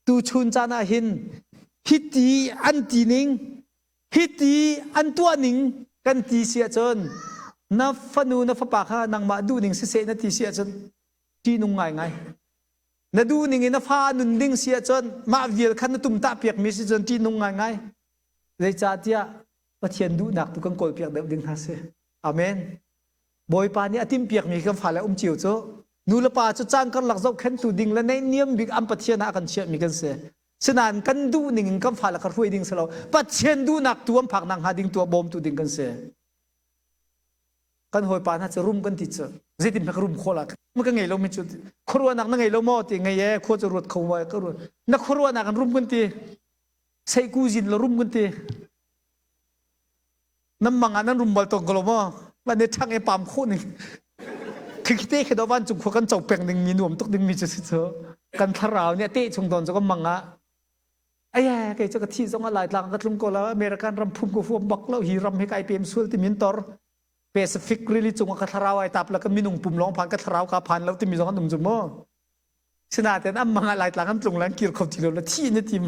tu chun caan ah hin hiti an ti ning Hiti an tuah ning kan ti si ahcun na fanu na fapa kha nangmah duhning siseh na ti si ahcun ṭihnung ngaingai. Na duhning in na fa nun ding si ahcun mah vial kha na tumtah piakmi si cun ṭihnung ngaingai. Zeicahtiah Pathian duhnak tu kan kawlpiak deuh ding hna si. Amen. Bawipa nih a timhpiakmi kan fale um cio cu nu le pa cu caan karlak zohkhenhtu ding le naihniam bik an Pathian ah a kan chiahmi kan si. Sinain kan duh ning in kan fale kha hruai ding si lo. Pathian duhnak tu an phak nakhnga ding tu ah bawmtu ding kan si. Kan hawipa hna cu rum kan ti cu zeitin hme ka rum khawh la ka ngei lo mi cu khuaruahnak na ngei lo maw ti ngei e khua cu ruat kho ma ka ruat na khuaruahnak an rum kan ti seiku zin la rum kan ti nan mang ah nan rum bal tawn ko lo maw van ne ṭhang e pam khawh ning khikite khi do van cung khua kan co peng ding mi nuam tuk ding mi cu si cu kan thlarau nih a teh chung tawn cu kan mang ah aya kei cu ka thi zong ah laitlang ka tlung ko la American ram phum ko huam bak lo hi ram hi kai pem sual ti min tor Pacific rili cung ah ka thlarau ai tap la ka minung pum lawng phan ka thlarau ka phan lo timi zong an um zu mu Sinain an mang ah Laitlang an tlung lan kir kho ti lo la thi na tim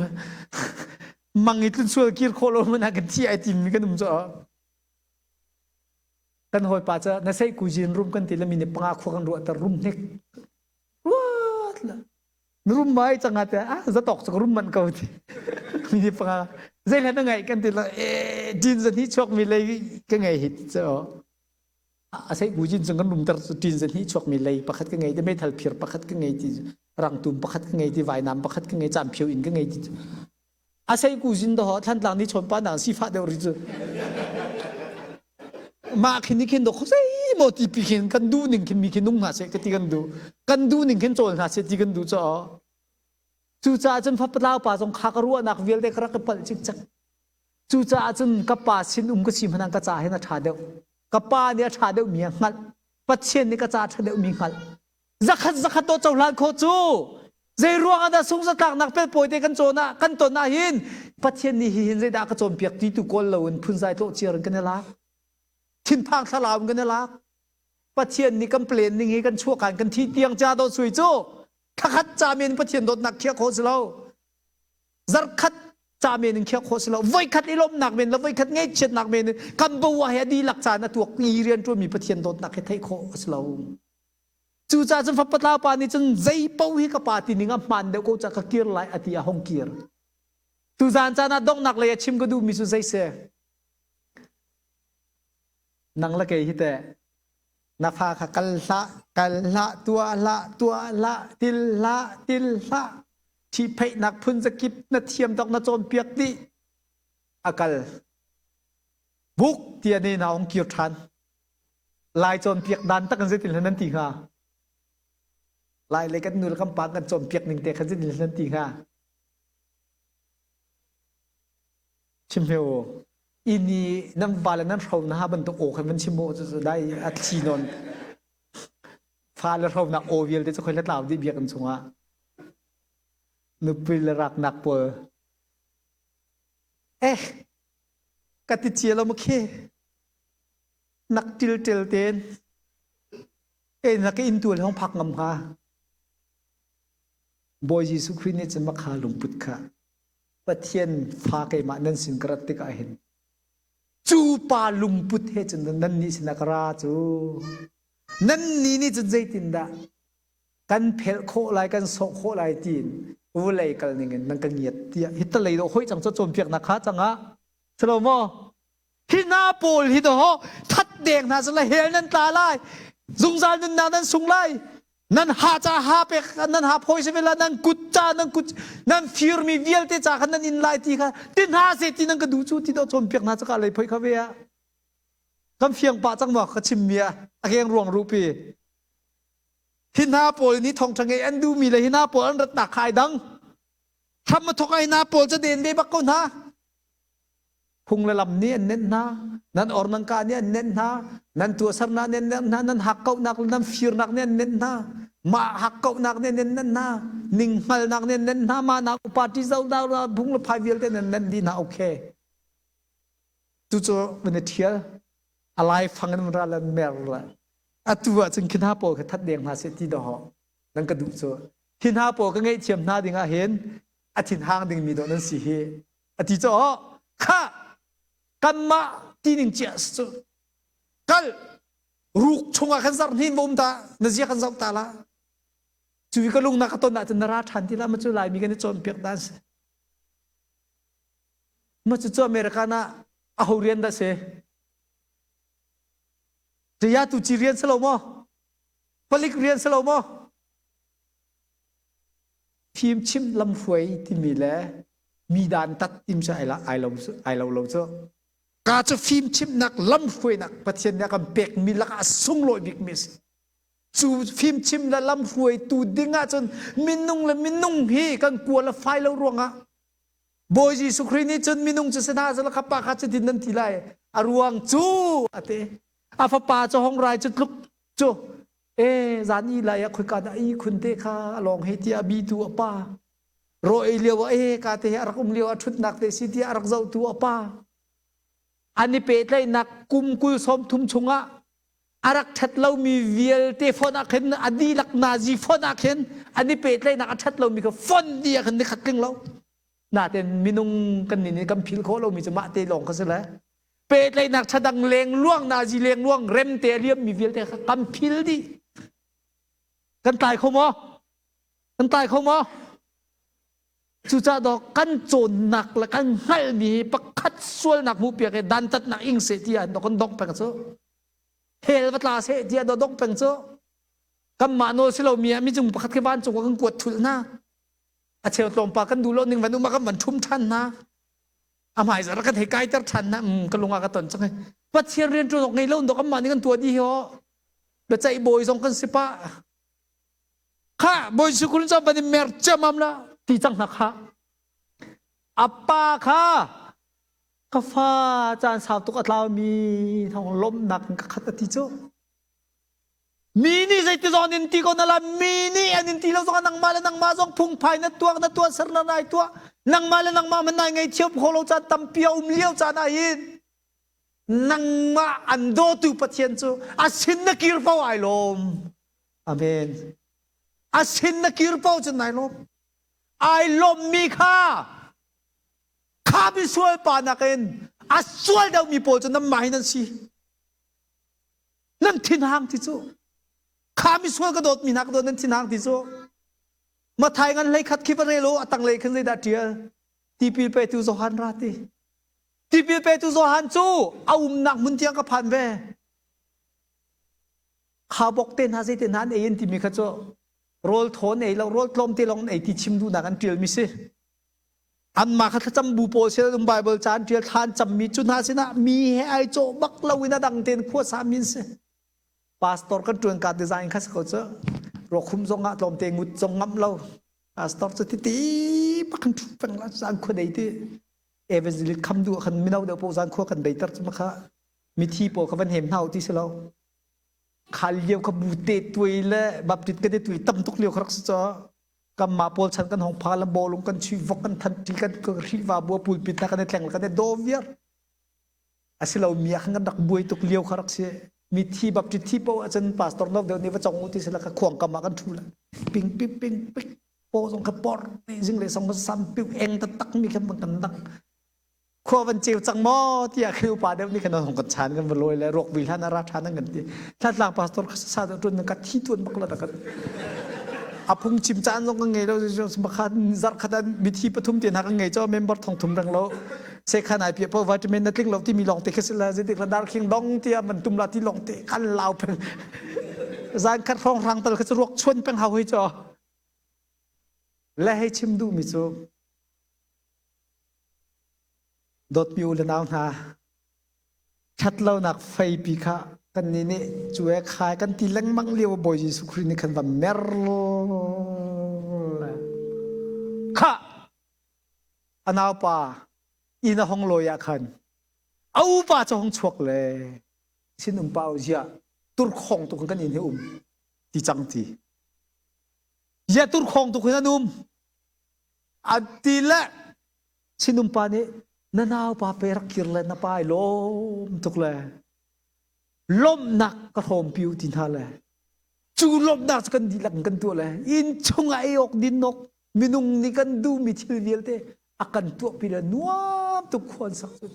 mang i tlun sual kir khawh lo man ah kan thi ai tim mi kan um cu kan hawipa ca na sei kujin rum kan ti la mi ni panga khua kan ruah ter rum hnik ruat la na rum mai changa te ah zatok chu rum man ko ti mi ni panga zei hla na ngai kan ti la e din zan hi chuak mi lei ka ngai hit cho A sei bujin cung kan rumter cu ṭin zan hi chuakmi lei pakhat ka ngei ti meithal phir pakhat ka ngei ti rangtum pakhat ka ngei ti vainam pakhat ka ngei camphio inn ka ngei ti a sei kuzin do thlantlang ni chawn pa nang sifah deuh ri cu mah khin ni khin do khosei mo ti pi khin kan duh ning khin mi khin nung hna seh ka ti kan duh kan duh ning khin cawl hna seh ti kan duh cho cucaah cun fapatlau pa zong kha ka ruahnak vialte ka rak ka palh cikcek Cucaah cun ka pa sin um ka si hmanh ah ka ca hin a ṭha deuh. Ka pa nih a ṭha deuhmi a hngalh. Pathian nih ka ca a ṭha deuhmi hngalh. Zakhat zakhat to cohlan khawh cu zei ruang ah dah sungzatlaknak pelpawi te kan cawn ah kan ton ah hin Pathian nih hihin zeidah ka cawnpiak ti tu kawl loin phunzai tlawh ciar in kan i lak. Thinphang thlalau in kan i lak. Pathian nih kan plan ning hi kan chuahkan kan thi tiang ca dawt sui cu thakhat ca men Pathian dawtnak khiah khawh si lo. Zarkhat ca men in khiah khawh si lo voikhat i lawmhnak men le voikhat ngaihchiatnak men in kan bo ah he a dihlak caan a tuak i rian ṭuanmi Pathian dawtnak he theih khawh a si lo. Cucaah cun fapatla pa nih cun zei paoh hi ka pa ti ning a hmaan deuh ko caah ka kir lai a ti a hong kir. Tuzaan caan ah donghnak lei a chim ka duhmi cu zei si? Nang le kei hi teh na fa kha kal hlah kal hlah tuah hlah tuah hlah til hlah til hlah ṭhihpheihnak phun zakip na thiam tawk na cawnpiak dih a kal buk tia ne na ong kir ṭhan lai cawnpiak dan tak in zeitin hlan nan ti hnga lai le kan nu le kan pa kan cawnpiak ning te khan zeitin hlan nan ti hnga chim hme u ini nan va le nan hro na ha bantuk aw khan van chim u cu dai a thli nawn fa le hro nak aw vialte cu khoi le tlau dih biakinn chungah nupi le raknak pawl eh ka ti cia lo khi nak til tel ten e na ka in tu le hong phak ngam hnga Bawi Jesuh Khrih nih cun makha lungput kha Pathian fa keimah nan sin ka rat tikah hin cu pa lungput he cun nan nih sinah ka ra cu nan nih nih cun zeitindah kan phelh khawh lai kan sawh khawh lai tiin vulei kal ning in nan ka ngiat tiah hi talei dawh hoi cang cu cawnpiaknak kha cangah silo maw hi hna pawl hi daw that deng hna sila hell nan tla lai zungzal nunnak nan sung lai. Nan ha ca ha pek nan ha phawi si la nan kut ca nan kut nan firmi vialte ca kha nan in lai ti kha ti hna se ti nan ka duh cu ti do cawnpiak hna caka lei phoi kha ve ah kan fiang pah cang maw ka chim mi ah a keng ruang rupi hi hna pawl nih thawngṭha ngei an duhmi le hi hna pawl an ratnak kha ai dang hram a thok ai hna pawl cu den ve bak ko hna Phung le lam nih an nenh hna, nan or nan ka nih an nenh hna, nan tuahsernak nih an nenh hna, nan hakkauhnak le nan firnak nih an nenh hna, mah hakkauhnak nih an nenh hna, ninghngalnak nih an nenh hna, mah nak party zohnak phung le phai vialte nan nenh dih hna. Okay. Cucu van i ṭhial, a laifang in ral an mer la. Atu ah cun khi hna pawl kha that deng hna seh ti dawh nan ka duh cu. Hi hna pawl ka ngaihthiam hna ding ah hin a thinhang dingmi dawh nan si hi. A ti cu kha kanmah tining cia cu kal ruk chungah khan zarh hnin va um ta na zia kan zoh ta la cu ka lung na ka ton ahcun na ra ṭhan ti la ma cu laimi kan i cawnpiak dan si ma cu cu American ah aho rian dah si Tia tu ci rian si lo maw palik rian si lo maw Fimchimh lamhruai timi le mi dantat tim cu ai lo ai lo lo cu. Ka cu fimchimhnak lamhruainak Pathian nih a kan pekmi lakah a sunglawi bikmi a si. Cu fimchim le lamhruaitu ding ahcun minung le minung hi kan qualify lo ruangah Bawi Jesuh Khrih nih cun minung cu si hna seh kha pa kha cutin nan ti lai. A ruang cu a ti. A fapa cu hong rai cu tluk cu E zan i lai ah khoika dah i khun te kha a lawng hei tiah bi tu a pa raw ei lio ah e ka te he a rak um lio ah ṭhutnak te si tiah a rak zohtu a pa an i pehtlaihnak kum kul sawm thum chungah a rak ṭhat lomi vialte fon ah khin a dihlak nazi fon ah khin an i pehtlaihnak a ṭhat lomi kha fon dih ah khin nikhat tling lo natein minung kan nih kan phil khawh lomi cu mah te lawng kha si le pehtlaihnak ṭhadang lengluang nazi lengluang remte a liammi vialte kha kan phil dih kan tlai kho maw kan tlai kho maw cucaah dawh kan cawnnak le kan hngalhmi hi pakhat sualnak hmuhpiak i dantatnak ing seh ti ah kan dongh peng cu hell va tla seh ti ah dongh peng cu kanmah nawl si lomi ah micung pakhat khi vancung ah kan kuat thulh hna a cheu tlawmpal kan duh lo ning van um ah kan van ṭhum ṭhan hna a hmai zar kan hei kaiter ṭhan na um ka lung ah ka ton cang Pathian rian ṭuan awk ngei lo dok amah nih kan tuah dih hi ho biaceih bawi zong kan si pah kha bawi sukun cu van i mer ciamam la ti cang hna kha a pa kha ka fa caan sau tuk a tlaumi thong lawmhnak in ka khat a ti cu Mi nih zeiti zong an in ti ko na la mi nih an in ti lo zong nangmah le nangmah zong phungphai na tuak na tuah ser na nai tuah nangmah le nangmah man nai ngei thiam kho lo caan tampi a um lio caan ah hin nangmah an dawtu Pathian cu a sin na kir po ai lawm amen a sin na kir po cun nai lawm ai lawm mi kha kha misual pa nakin a sual deuhmi pawl cu nanmah hi nan si Nan thinhang ti cu kha misual ka dawtmi hna ka dawt nan thinhang ti cu Mathai ngan hlei khat khi va rel u a tanglei khin zeidah ṭial tipil petu Johan ra ti tipil petu Johan cu a umnak hmun tiang ka phan ve khaubawk te hna zei te hna an ei an timi kha cu rawl thawn ei lo rawl tlawm te lawng an ei ti chim duhnak an ṭialmi si Anmah kha thlacam bu pawl sin an um Baibal ca an ṭial thla an cammi cu hna sinah mi he ai cawh bak loin a dang tein khua sami an si. Pastor kan ṭuan ka design kha si ko cu. Ruakhum zong ah tlawmte ngut zong ngamh lo. Pastor cu titi bak kan ṭhu peng la zan khua dei ti. Evangelist kham duh ah khan mino deuh paoh zan khua kan deiter cu ma kha mithi pawl kha van hem hna u ti si lo. Kha lio kha bu te tuai le baptist ka te tuai tam tuk lio kha rak si caw. Kanmah pawl chan kan hong pha le bawlung kan chuih vok kan than ṭi kan Khrihfa bu pulpit hna kan i tleng kan i daw viar. Asilo mi ah khan kan rak buai tuk lio kha rak si. Mithi baptist thi paoh ahcun pastor no deuh nih va cong u ti sila ka khuang kam ah kan ṭhu la. Ping ping ping pik paw zong kha por zing le song sam piu eng taktak mi khan kan dang. Khua van ceu cang maw tiah khi upa deuh nih khan hong kan chan kan va lawi le ruak vui hlan a ra ṭhan an kan ti. Thlatlang pastor kha sa deuh ṭun ka thi tuan bak la kan a phung chim caan zong kan ngei lo bakha zarh khat ah mithi pathum te hna kan ngei cho member thong thum reng lo sekhan ai pia po vitamin na tling lo timi lawng te kha si la zeitik la dar khing dong tiah man tum la ti lawng te kan lau peng. Zan khat hrawng hrang tal kha cu ruak chuan peng hau hoi cu. Le hei chim duhmi cu dawtmi u le nau hna ṭhatlonak feipi kha kannih nih cu e khai kan ti lengmang lio Bawi Jesuh Khrih nih khan va mer kha a naupa inn a hong lawi ah khan a upa cu hong chuak le sinum pa zia turkhong tu kan inn hi um ti cang ti zia turkhong tu khin an um an ti le sinum pa nih na naupa pe rak kir le na pa i lawm tuk le lawmhnak ka hrawmpi u ti hna le cu lawmhnak cu kan dihlak in kan tuah le inn chungah ei awk din awk minung nih kan duhmi thil vialte a kan tuahpi le nuam tuk khua an sak cu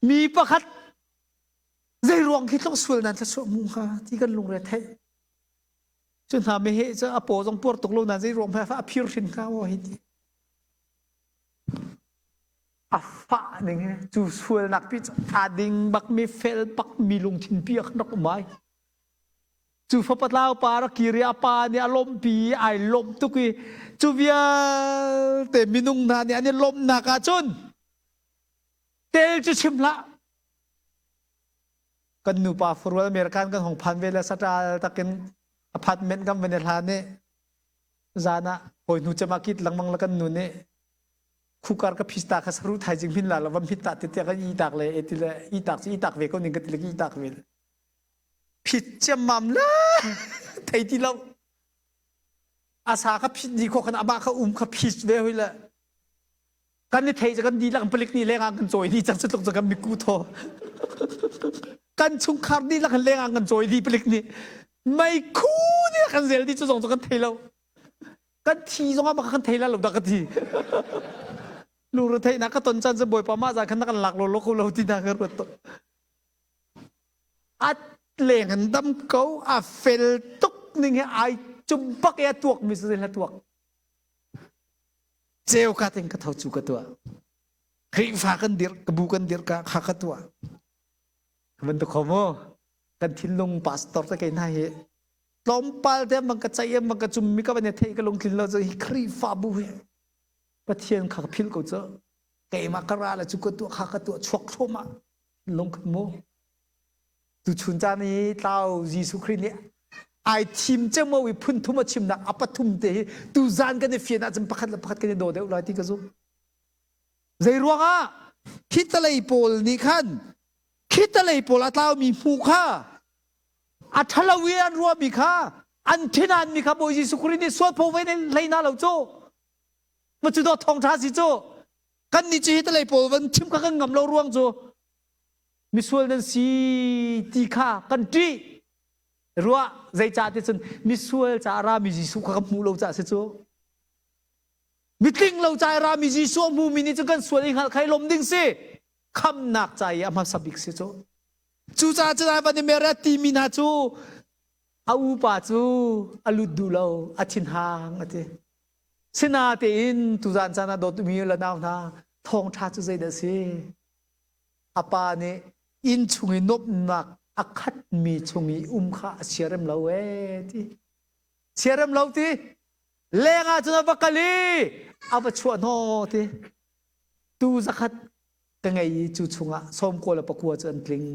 mi pakhat zei ruang khi tluk sual nan thluachuah mu hnga ti kan lungre theih cu hna meheh cu a paw zong puar tuk lo na zei ruang hmai a phir hrin hnga maw hi ti a fah ning he cu sualnak pi cu a ding bak mi fel bak mi lungthin pi a rak um ai cu fapa tlau pa rak kir i a pa nih a lawmhpi i ai lawmh tuk i cu vialte minung hna nih an i lawmhnak ahcun tel cu chim hlah kan nupa farual American kan hong phan ve le saṭal takin apartment kan van i hlan i zan ah hawi hnu cem ah kit lengmang le kan nu nih khukar ka phista kha saru thaizing hmin la la vam hit ta ti tiah kan i tak le e ti le i tak ci i tak ve ko ning ka ti le i tak ve phit ciammam la thei ti lo asa kha phit di kho khan amah kha um kha phit ve hoi le kan i thei kan dihlak palik nih leng ah kan cawi dih cang cu tluk kan miku thaw kan chungkhar dihlak leng ah kan cawi dih palik nih meikhu nih kan zel dih cu zong cu kan thei lo kan thi zong ah kan thei la lo dah ka ti lungre theihnak ka ton caan cu bawipa mah zan khan na kan lak lo lo ko lo ti na ka ruat to a leng an dam ko a fel tuk ning he ai cum bak e a tuak mi su hla tuak ceu ka ting ka tho cu ka tuah Khrihfa kan dir ka bu kan dir ka kha ka tuah van tu kho mu kan thinlung pastor te kei hna hi tlawmpal te bang ka ceih bang ka cum mi ka van thei ka lungtlin lo cu hi Khrihfa bu hi Pathian kha ka philh ko cu keimah ka ra le cu ka tuah kha ka tuah chuak thluahmah lung khat mu Tuchun caan i tlau Jesuh Khrih nih ai thim cemo i phun thum a chimnak a pathum te hi tuzan kan i fian ahcun pakhat le pakhat kan i daw deuh lai ti ka zumh. Zei ruangah khitalei pawl nih khan khitalei pawl a tlaumi hmuh kha a ṭhalo i an ruahmi kha an thinanmi kha Bawi Jesuh Khrih nih sual pho ve hlei hna lo cu. Ma cu dawt thawngṭha si cu. Kan nih cu hi talei pawl van chim kha kan ngam lo ruang cu misual nan si ti kha kan ṭih ruah zeicah ti cun misual ca rami Jesuh kha kan hmuh lo caah si cu mitling lo ca rami Jesuh a hmumi nih cun kan sual i hngalh kha i lawm ding si khamnak ca i a hmasa bik si cu cucaah cun ai van i mer timi hna cu a upa cu a lut duh lo a thinhang a ti sinatein tuzan caan ah dawtmi le nau hna thawngṭha cu zeidah a si A pa nih inn chung i nuamhnak a khatmi chung i um kha a siarem lo ee ti. Siarem lo ti. Leng ah cun a va kal i a va chuah hnawh ti. Tu zakhat ka ngei i cu chungah sawmkua le pakua cu an tling.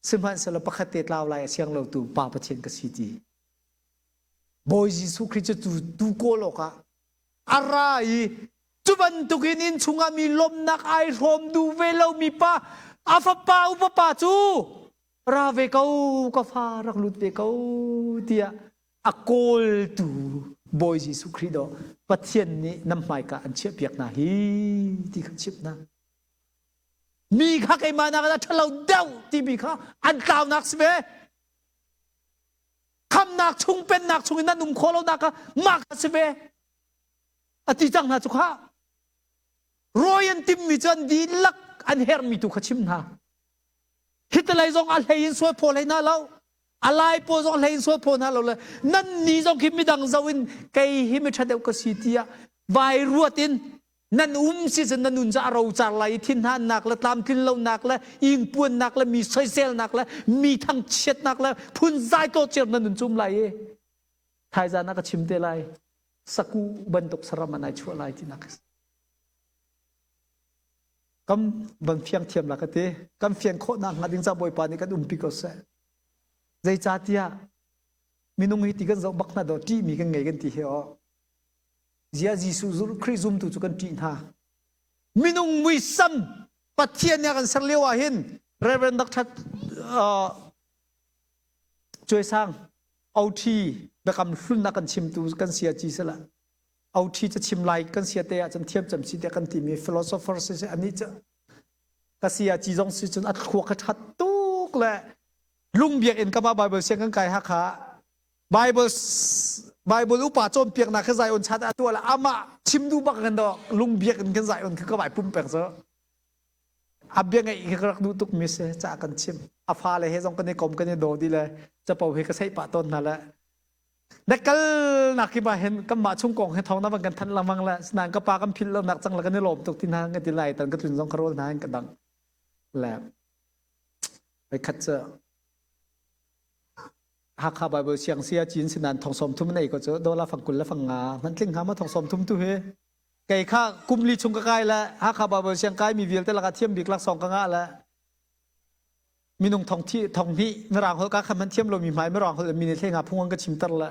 Sihmanhsehlaw pakhat te tlau lai a siang lo tu Pa Pathian ka si ti. Bawi Jesuh Khrih cu tu, tu kawl awkah a ra i Cu bantukin inn chungah mi lawmhnak ai hrawm duh ve lomi pa a fapa upa pa cu ra ve ko ka fa rak lut ve ko tiah a kawltu Bawi Jesuh Khrih dawh Pathian nih nan hmaika an chiahpiak hna hi ti kha chimh hna. Mi kha keimah nak a ṭhalo deuh timi kha an tlaunak si ve. Khamnak chung pennak chung in nan um khawh lonak kha mah kha si ve. A ti cang hna cu khah. Rawi an timmi cu an dihlak an herhmi tu kha chim hna. Hitalei zong a hlei in sual phaw hlei hna lo. A lai pawl zong hlei in sual phaw hna lo le nan ni zong khi midang zo in kei hi mi ṭha deuh ka si tiah vai ruat in. Nan um si cun na nun cu a rocar lai i thinhannak le tlamtlinlonak le ingpuannak le mi soiselnak le mi thangchiatnak le phunzai tlawcer na nun cu um lai i thaizan ah ka chim te lai saku bantuk saram an ai chuah lai tinak kam van fiang thiam la ka ti kan fian khawh nak hnga ding ca bawipa nih kan umpi ko seh zeicahtiah minung hi ti kan zoh bak hna do ṭih mi kan ngei kan ti hi aw Zia Jesuh Khrih zumtu cu kan ṭih hna. Minung muisam Pathian nih a kan ser lio ah hin Reverend Dr. Uh, Cuaisang OT biakam hlun a kan chimtu kan sia ci sila OT ca chim lai kan sia te ah cun thiam cem si te kan timi philosopher si si ani cu ka sia ci zong si cun a thluak a that tuk le lungbiak in kama Bible siang kan kai hakha Bible Bible upa cawnpiaknak kha Zion chat ah tuah la amah chim duh bak kan do lungbiak in kan Zion kha ka vai pum pek cu a bia ngeih khi ka rak duh tuk mi si ca kan chim a fa le he zong kan i kom kan i daw di le capo he ka seih pah tawn hna le na kal nak ki ba hen kan mah chung kong he thong na bang kan than lengmang le sinan ka pa kan phil lo nak cang la kan i lawm tuk ti hna kan ti lai tan ka tlun zong ka rawl hna in ka dang le khat cu Hakha Bible siang sia cin sinan thong som thum nei ko cu dola fang kul le fang nga hman tling hnga ma thong som thum tu hi kei kha kum li chung ka kai le Hakha Bible siang kai mi vialte laka thiam bik lak song ka nga le minung thong thi thong hnih mirang hol ka kham han thiam lo mi hmai mirang hol mi ne thlenga phung an ka chim tar le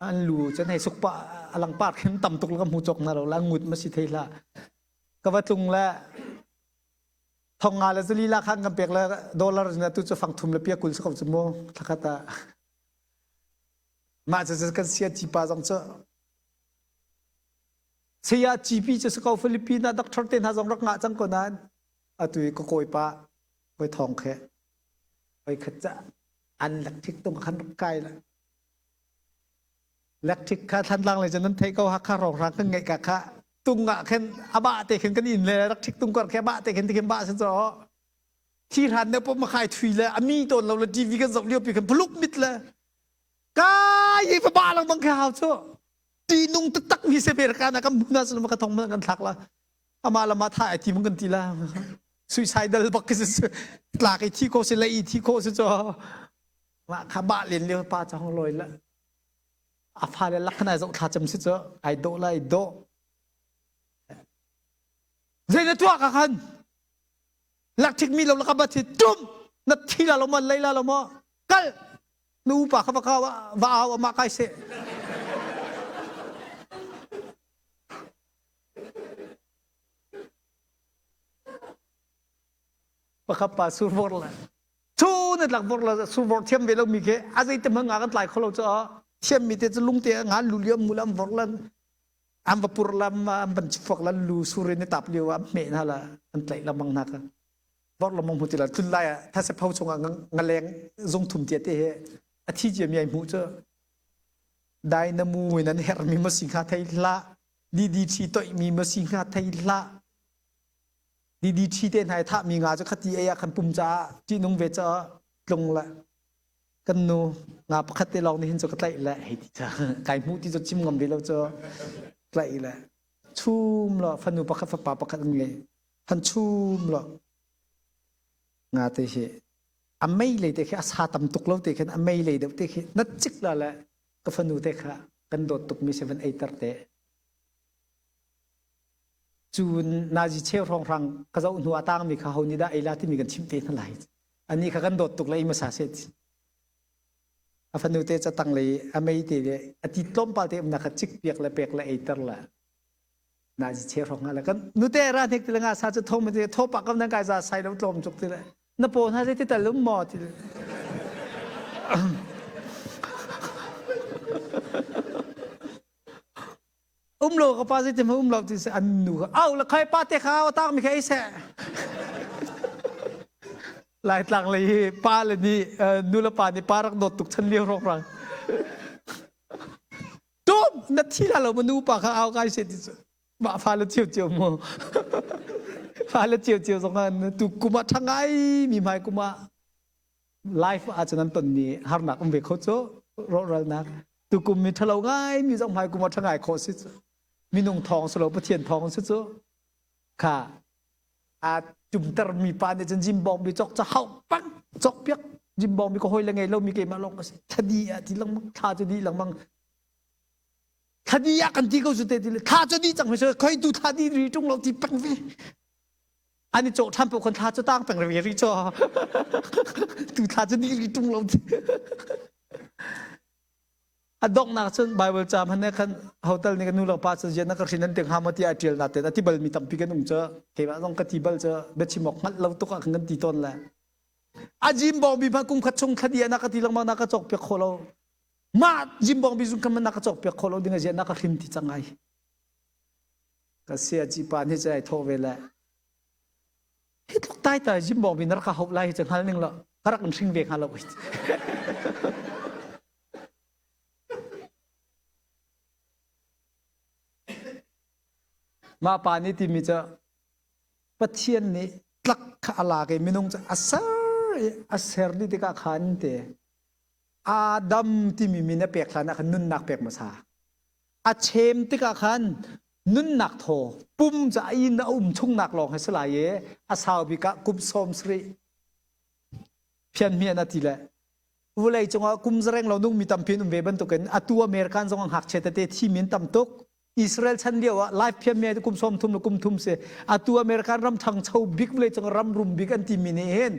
an lu chan hei suk pa alang par khin tam tuk la ka hmu chok na lo la ngut ma si thei la ka va tlung le Thong nga le zali la khan kan pek le dollar na tu cu fang thum le pia kul si ko cu mu thlakhat ah mah cu kan sia ci pa zong cu saya GP cu si ko Philippines ah doctor te hna zong rak ngah cang ko nain atu i ka kawi pa kawi thong khe oi khat ca an electric tung khan rak kai la Electric kha thlanlang lei cun nan theih ko Hakha hrawnghrang kan ngeih ka kha tung ah khin a bah te khin kan inn le rak thik tung kor khi a bah te khin ti khin bah si caw thi hran ne pom khai thui le a mi tawn lo le TV kan zoh lio pi khin puluk mit le kai i fa ba lang bang kha hau chu ti nung taktak mi se per ka na kan hmuna sun ka thong man kan thlak la ama lama tha ai ti mung kan ti la suicidal bak ki si tlak i thi ko si le i thi ko si cho mah kha ba len lio pa chong loi la A fale lak ai zoh thla cem si cu ai dawh lai dawh. Zei na tuah ka khan? Lak thik mi lo laka bat hi tum na thi la lo ma lei la lo ma kal nu upa kha va ka va au ama kai se. Pakhat pa sur vor la Cu na tlak vor la sur vor thiam ve lo mi khi a zei te hmang nga kan tlai kho lo cu thiam mi te cu lungte nga lu liam mu lam vor lan an va pur lam an van fuak lan lu sur in tap liu am hme na la an tlaih lamang na ka vor lamang mu ti la tlun lai ah thase pho chungah ngaleng zung thum tia te he a thi cia mi ai hmu cu dynamo in an herh mi ma si hnga thei hlah DDT toih mi ma si hnga thei hlah DDT te hna i thahmi nga cu khati ei ah khan pum caah ṭihnung ve caah tlung le kan nu nga pakhat te lawng nih hin cu ka tlaih le hei ti ca kai hmuh ti cu chim ngam ve lo cu tlaih le chum lo fanu pakhat fapa pakhat an ngei han chum lo nga te hi a mei lei te khi a sa tam tuk lo te khin a mei lei deuh te khi na cik la le ka fanu te kha kan dawt tuk mi se van ei ter te Cun nazi cheu hrawnghrang ka zoh hnu ah tangmi kha ho nih dah ei la timi kan chimh te hna lai. Anih kha kan dawt tuk le ei hmasa seh ti. A fanu te catang lei a mei te le a ti tlawmpal te umnak kha cik piak le pek le eiter le nazi cheu hrawng le kan nute ra hnek ti le nga sa cu tho ma ti tho pak kam nan kai za sai lo tlawm tuk ti le na paw hna zei ti tal um maw ti le um lo ka pa zeitin um lo ti se an nu kha au la khai pa te kha tak mi kha ei seh Laitlang lei hi pa le nih nu le pa nih pa rak dawt tuk chan lio rok rang tum na thi la lo ma nu pa kha au kai se ti cu mah fa le cio cio mu fa le cio cio zong ah tu kuma thangai mi hmai kuma life ahcun an tonmi harnak um ve kho cu rawhralnak tukum mi ṭhalo ngai mi zong hmai kum ah ṭha ngai khawh si cu. Minung thawng si lo Pathian thawng si cu. Kha a tumter mi pa nih cun jimbawng bi cok ca hau pang cok piak jimbawng bi ka hawi le ngei lo mi keimah lawng ka si thadi ah ti lengmang thla cu di lengmang thadi ah kan ti ko su te ti le thla cu di cang mi khoi tu thla di ri tung lo ti peng ve an i cawh ṭhan paoh khan thla cu tang peng ri ri caw tu thla cu di ri tung lo ti a donghnak cun Bible ca hmanh nih khan hotel nih ka nu le pa cu zian na ka hrin an ti hnga maw tiah a ṭial na ten a ti balmi tampi kan um cu keimah zong ka ti bal cu biachim awk hngalh lo tuk ah khan kan ti tawn le a jim bawng bi hmanh kum khat chung thla di ah na ka ti lengmang na ka cawk piak kho lo mah jim bawng bi zung khan na ka cawk piak kho lo ding a zian na ka hrin ti cang ai ka sia ci pa nih cun ai thawh ve le hi tluk tai tai jim bawng bi na rak ka hauh lai hi cu hngal ning lo ka rak in hring ve hnga lo Mah pa nih timi cu Pathian nih tlak kha a lak i minung cu a ser i a ser dih tikah khan te Adam timi min a pek hlan ah khan nunnak pek hmasa. A chem tikah khan nunnak thaw pum cu a inn a um chungnak lawng hi si lai i a sau bik ah kum 70 phian hmian a ti le vulei cungah kum zareng lo nung mi tampi an um ve bantukin atu American zong ah ngakchia tete thi min tam tuk Israel chan lio ah life phian me kum som thum le kum thum si atu American ram thangcho bik vulei cung ram rum bik an timi nih hin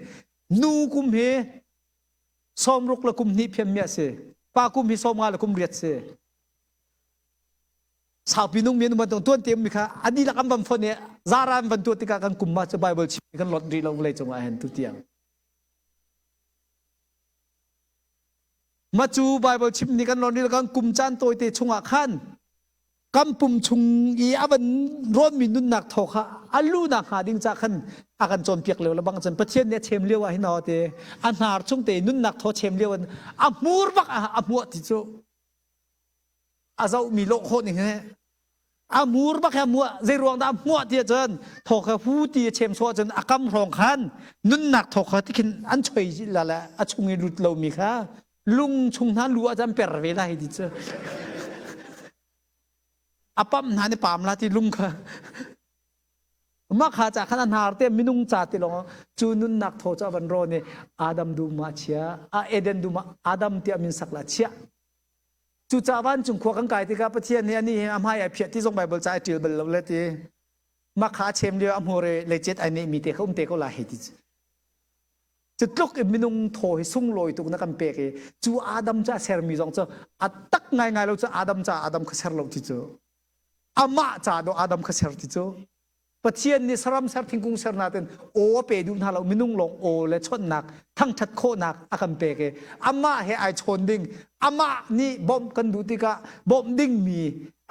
nu kum hi sawmruk le kum hnih phian mi a si pa kum hi 50 le kum riat si saupi nung mi an um bantuk tuan te mi kha ani lak an van fon i zara an van tuah tikah kan kum ma cu Bible chim kan lot rih lo vulei cungah hin tu tiang Ma cu Bible chim ni kan lon rih kan kum caan tawite chungah khan kan pum chung i a van rawnmi nunnak thaw kha a lu nak hnga ding ca khan a kan cawnpiak lio le bang cun Pathian nih a chem lio ah hin te a hnar chung te nunnak thaw chem lio in a hmur bak a hmuah ti cu a zohmi lawh khawh ning he a mur bak he muah zei ruang dah muah ti cun thaw kha hu ti a chem suah cun a kam hrawng khan nunnak thaw kha tikhin an choi la le a chung i lut lomi kha lung chung hna lu ah cun per ve lai ti cu a pam hna ni pam la ti lung kha mah kha ca khan a hnar te minung ca ti lawng cu nunnak thaw cu a van rawn i Adam dum ah chia a Eden dum ah Adam tiah min sak la chia Cucaah vancung khua kan kai tikah Pathian nih anih hi a hmai ai phiah ti zong Baibal ca ai ṭial bal lo le ti. Mah kha a chem lio a hmur i leicet ai nehmi te kha um te ko lai hei ti. Cu tluk in minung thaw hi sunglawi tuk na kan pek i cu Adam cu a sermi zong cu a tak ngaingai lo cu Adam ca Adam kha ser lo ti cu. Amah ca do Adam kha ser ti cu. Pathian nih saram ser thingkung ser natin aw a pe duh hna lo minung lawng aw le chawnhnak thangthat khawhnak a kan pek i amah he ai chawn ding amah nih bawmh kan duh tikah bawmh dingmi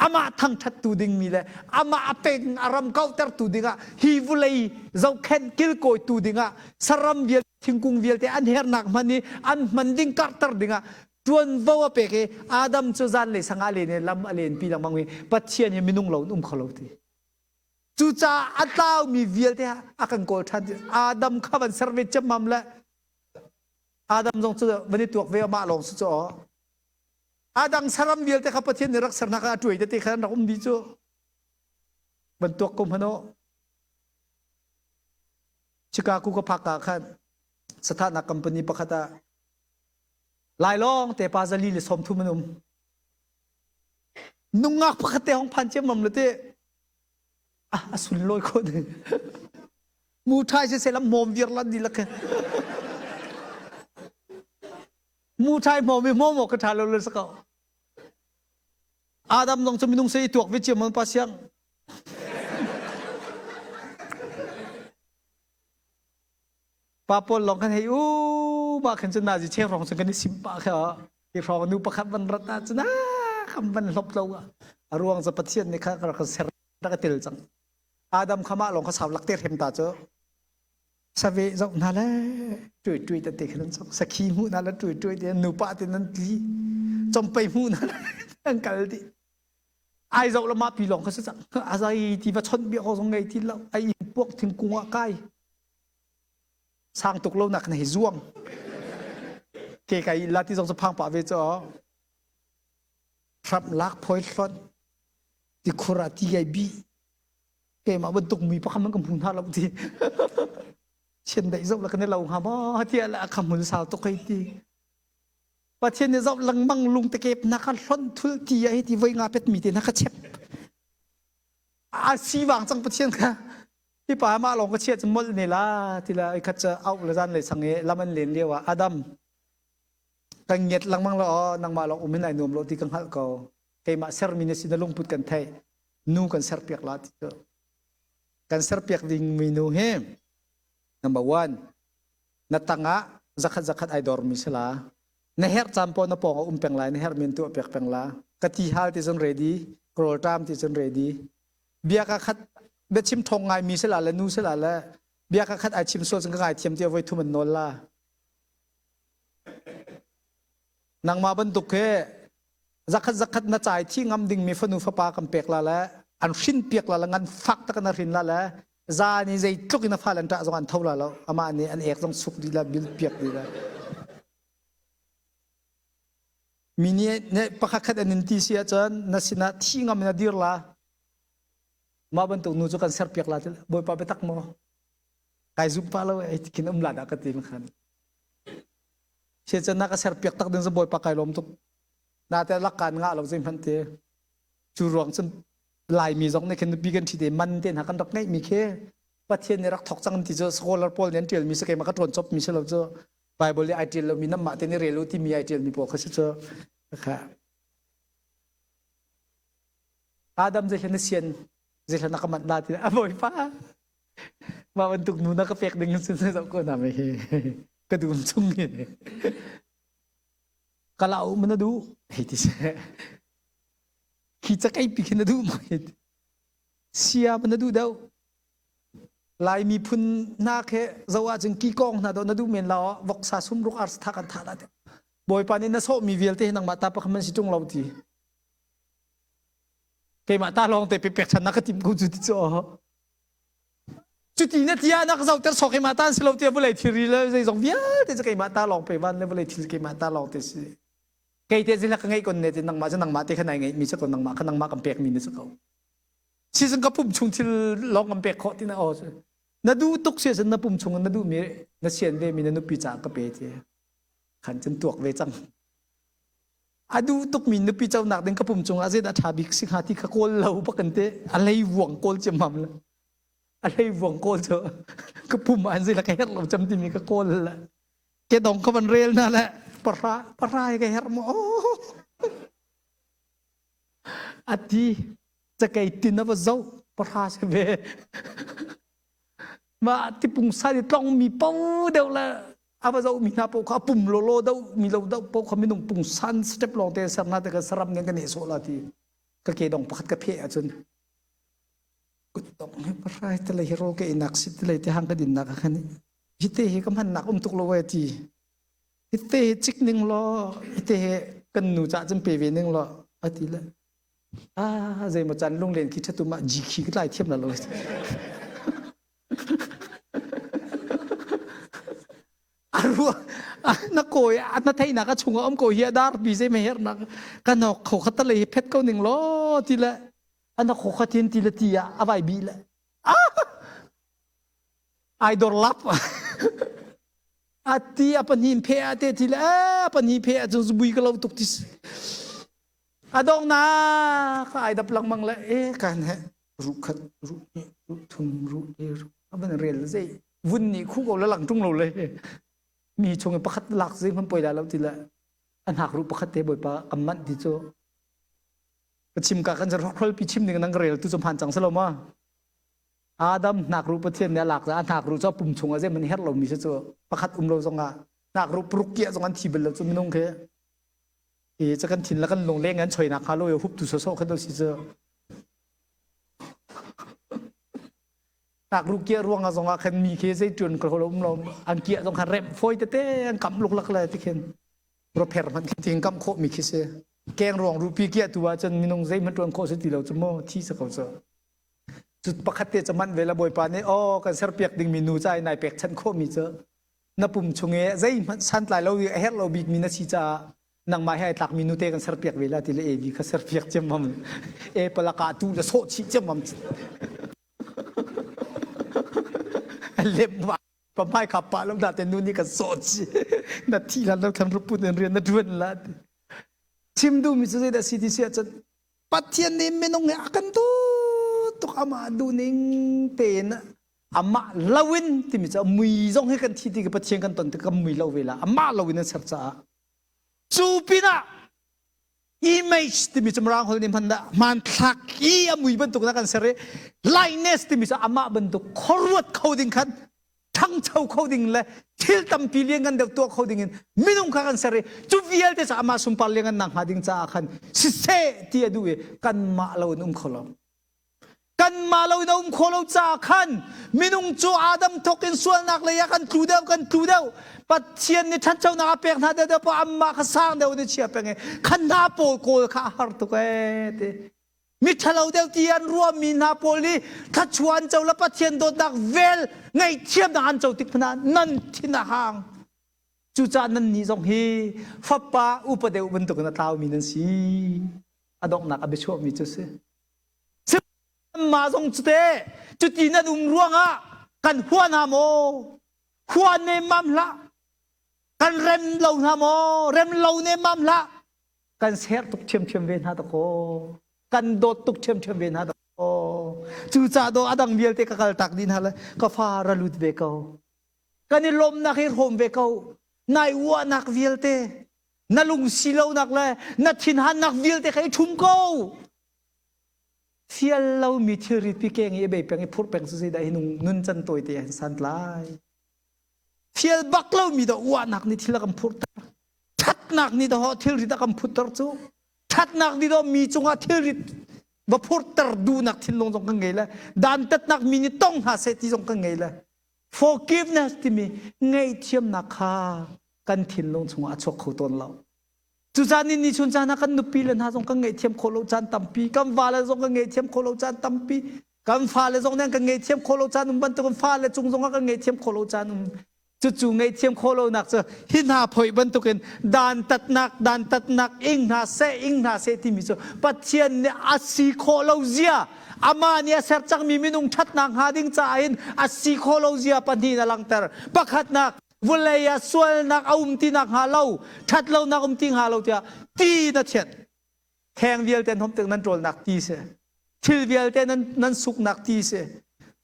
amah thangthat tu dingmi le amah a peng a ram kauhtertu dingah hi vulei zohkhenh kilkawitu dingah saram vialte thingkung vialte an hernak hman i an hman ding karhter dingah tuanvo a pek i Adam cu zanlei sangah len i lam a lenpi lengmang i Pathian hi minung lo in um kho lo ti Cucaah a tlaumi vialte a kan kawl ṭhan. Adam kha van ser ve ciammam le Adam zong cu van i tuak ve amah lawng si cu aw. Adang saram vialte kha Pathian nih rak ser hna kha a tuai tete kha an rak um dih cu. Van tuak ko hmanh u. Chicago ka phak ah khan sathahnak company pakhat ah Lai lawng te pa zali le 30 an um. Nungak pakhat te hong phan ciammam le te ah a sunlawi khawh ding mu ṭhai si selam hmawm viar lan di lak mu ṭhai hmawm i hmawm awk ka ṭha lo le sako Adam zong cu minung se i tuak ve ciam pa siang pa pawl lawng kan hei u mah khan cun nazi cheu hrawng cun kan i sim pah kha hi hrawng nu pakhat van rat ah cun ah kan van hlop lo a ruang cu Pathian nih kha rak ser rak tel cang Adam kha mah lawng kha sau lak te hrem ta cu save zoh hna le tui tui te te khan an sok sakhi hmuh hna le tui tui te nupa te nan tli chompei hmuh hna le an kal dih ai zoh le mah pi lawng kha si cang a zai ti va chawnh bia ko zong ngei ti lo ai puak thingkung ah kai sang tuk lo nak na hi zuang ke kai la ti zong cu phang pah ve cho hram lak phoi hlon. Tikhur ah ti kai bi. Keimah bantuk mui pakhat man ka hmu hna lo ti. Chiandeih zoh la kan i lo hnga maw tiah le a kha hmun sau tuk hei ti. Pathian nih zoh lengmang lung tekep na ka hlonh thul ti ah hi ti voi nga pet mi te na ka chep. A si wang cang Pathian kha hi pa mah lawng ka chia cu molh ne la ti la khat ca auh le zan le sang i lam an len lio ah Adam kan ngiat lengmang lo aw nangmah lawng um hin ai nuam lo ti ka hngalh ko keimah sermi na si na lungput kan theih nu kan serpiak la ti cu kan serpiak ding mi nu hi number one na tangah zakhat zakhat ai dor mi si la na herh caan paoh na pawng a um peng lai na herh mi an tuah piak peng la ka ti hal ti cun ready ka rawl ṭam ti cun ready bia ka khat biachim thong ngai mi si la le nu si la le bia ka khat ai chim sual cun ka ngai thiam ti voi thum an nawl la nangmah bantuk he zakhat zakhat na cai thi ngam ding mi fanu fapa kan pek la le an hrin piak la le ngan fak tak na hrin la le za ni zeitluk in a fale an ṭah zong an tho la lo amah nih an ek zong suk dih la bil piak dih la mi nih pakhat khat an in ti si ahcun na sinah thi ngam in a dir la mah bantuk nu cu kan ser piak la ti bawipa biatak maw kai zum pa lo ai khin um la dah ka ti khan siacun na ka ser piak tak ding cu bawipa kai lawm tuk na te lakkan ngah lo zei hmanh te cu ruang cun Laimi zong nih khin nupi kan ṭhi te man te hna kan rak ngeihmi khi Pathian nih rak thok cang ti cu scholar pawl nih an ṭialmi si keimah ka ṭawn copmi si lo cu Bible i ai ṭial lomi namah te nih rel u timi ai ṭialmi pawl kha si cu kha Adam zei na sian zei na ka manh la ti a bawipa mah bantuk nu na ka pek ding sin zoh ko na me hi ka dum chung hi kala um na du hei ti se Khi cakei pi khi na duh maw? Sia na duh deuh. Lai miphun hna khi zo ahcun kikawng hna dawh na duh men lo voksa sumruk arsa tha kan tha la te. Bawipa nih na sawhmi vialte hi nangmah ta pakhat man si ṭung lo ti. Keimah ta lawng te pe pek ṭhan na ka tim ko cu ti cu. Cuti na tia na ka zohter sawk keimah ta an si lo tiah vawlei thilri le zeizong vialte cu keimah ta lawng pe van le vawlei thil keimah ta lawng te si. Kei te zila ka ngeih kon ne ti nangmah cu nangmah te kha nai ngeih mi si ko nangmah kha nangmah kan pek mi na si ko. Season ka pum chung thil lawng kan pek khawh ti na aw na duh tuk si na pum chung na duh mi na sian ve mi na nupi ca ka pe ti khan cun tuak ve cang. A duh tuk mi nupi co nak ding ka pum chung ah zeidah ṭha bik si hnga ti kha kawl lo bak an te a lei vuang kawl ciammam le a lei vuang kawl cu ka pum ah an zei la ka herh lo cam timi ka kawl le kedong ka van rel na le pahra pahra hi ka herh maw ati cakei tin a va zoh pahra si ve mah tipung sa i tlong mi po deuh le a va zoh mi hna po kha a pum lolo deuh mi lo deuh po kha minung pungsan step lawng te ser na te ka saram nen ka ne sawh la ti ka ke dong pakhat ka phe ahcun kutdong he pahra te le hero ke inak si te le te hang ka din nak khan Hite hi ka hmannak um tuk lo e ti. Hite hi cik ning law, hite hi kan nu cah cun pe ve ning law a ti le. Ah, zeimaw caan lunglen khi ṭhatum ah ji khi ka tlai thiam la lo. A ruah na kawi na theihnak a chungah um ko hi a dar pi zei me hernak ka nok kho kha tale hi phet ko ning law ti le ana kho kha tin ti le ti ah a vai bi le ah ai dor lap ati a pahnih phe a te ti le a pahnih phe a cun zubui ka lo tuk ti a dong na ka ai dap lengmang le e kan he ru khat ru hnih ru thum ru le ru a ban rel zei vun nih khu ko la lang tung lo le mi chung i pakhat lak zei hman poi la lo ti le an hak ru pakhat te bawipa kam manh ti cu ka chim ka kan hrol pi chim ning nang rel tu chu hman cang selo ma Adam hnakruh Pathian nih a lak caah hnakruh cu a pum chungah zeihmanh herh lomi si cu pakhat um lo zongah hnakruh paruk kiah zong an thi bal lo cu minung khi i ca kan thin le kan lung leng an choinak hnga lo i huptu sawsawh khan si cu hnakruh kiah ruangah zongah khan mi khi zei ṭuan ko lo um lo an kiah zong khan remh fawi tete an kam luklak le ti khin ropher hmanh khi ting kam khawh mi khi si keng ruang rupi kiah tu ahcun minung zeihmanh ṭuan khawh si ti lo cu mu thi si ko cu Cu pakhat te cu manh ve la Bawipa nih aw kan serpiak dingmi nu ca in nai pekchanh khawhmi cu na pum chung i zeihmanh santlai lo i a herh lo bikmi na si caah Nangmah he ai tlakmi nute kan serpiak ve la ti le Evi kha serpiak ciammam. E palaka tu le sawh chih ciammam. Lem pamai kha pa lo da te nu nih kan sawh chi. Na thi lan lo thlan ruput in rian na tuan la ti. Chim duhmi cu zeidah si ti si ahcun Pathian nih minung he a kan dawt tuk amah duhning tein amah loin timi cu mui zong hi kan thi ti Pathian kan ton tik kan mui lo ve la amah loin an ser caah cu pinah image timi cu mirang holh nih hman dah hmanthlak i a mui bantuk na kan ser i likeness timi cu amah bantuk khuaruat kho ding khan ṭhangcho kho ding le thil tampi lianngan deuh tuah kho ding in minung kha kan ser i cu vialte cu amah sunpar lianngan nak hnga ding caah khan siseh ti a duh i kanmah lo in um kho lo. Kanmah lo in a um kho lo caah khan minung cu Adam thawk in sualnak lei ah kan tlu deuh kan tlu deuh Pathian nih ṭhanchonak a pek hna deuh deuh poah amah kha sang deuh in a chia peng i khan hna pawl kawl kha a har tuk ee ti. Miṭhalo deuh ti an ruahmi hna pawl nih thluachuah an co le Pathian dawtnak vel ngaihthiamnak an co tik hmanh ah nan thin a hang. Cucaah nannih zong hi fapa upa deuh bantukin a tlaumi nan si. A donghnak a biachuahmi cu si. Mah zong cu teh cuti nan um ruangah kan hua hna maw? Hua nemmam hlah. Kan rem lo hna maw? Rem lo nemmam hlah. Kan ser tuk ṭhiamṭhiam ve hna dakaw kan dawt tuk ṭhiamṭhiam ve hna dakaw cucaah daw a dang vialte ka kal tak dih hna le ka fa ra lut ve ko kan i lawmnak hi hrawm ve ko nai uahnak vialte na lungsi lonak le na thinhannak vialte kha i ṭhum ko fial lomi thilri pi keng i bei peng i phurh peng cu zeidah hi nun can tawi te hin santlai Fial bak lomi dah uahnak nih thil a kan phurhter. Ṭhatnak nih dah thilrit a kan phurhter cu. Ṭhatnak nih dah mi cungah thilrit va phurhter duhnak thinlung zong kan ngei le dantatnak mi nih tong hna seh ti zong kan ngei le forgiveness timi ngaihthiamnak kha kan thinlung chungah a chuak kho tawn lo. Cucaah ni ni chun caan ah kan nupi le hna zong kan ngaihthiam khawh lo caan tampi, kan vale zong kan ngaihthiam khawh lo caan tampi, kan fale zong nih kan ngaihthiam khawh lo caan um bantukin fale cung zong ah kan ngaihthiam khawh lo caan um. Cucu ngaihthiam khawh lonak cu hi hna phoih bantukin dantatnak dantatnak ing hna seh ing hna seh timi cu Pathian nih a si khawh lo zia amah nih a ser cangmi minung ṭhatnak hnga ding caah hin a si khawh lo zia pahnih in a langhter. Pakhatnak vawlei ah sualnak a um ti nak hnga lo ṭhatlonak um ti hnga lo tiah ti na thianh kheng vialte an hom tik nan ṭawlnak ti si thil vialte nan nan suknak ti si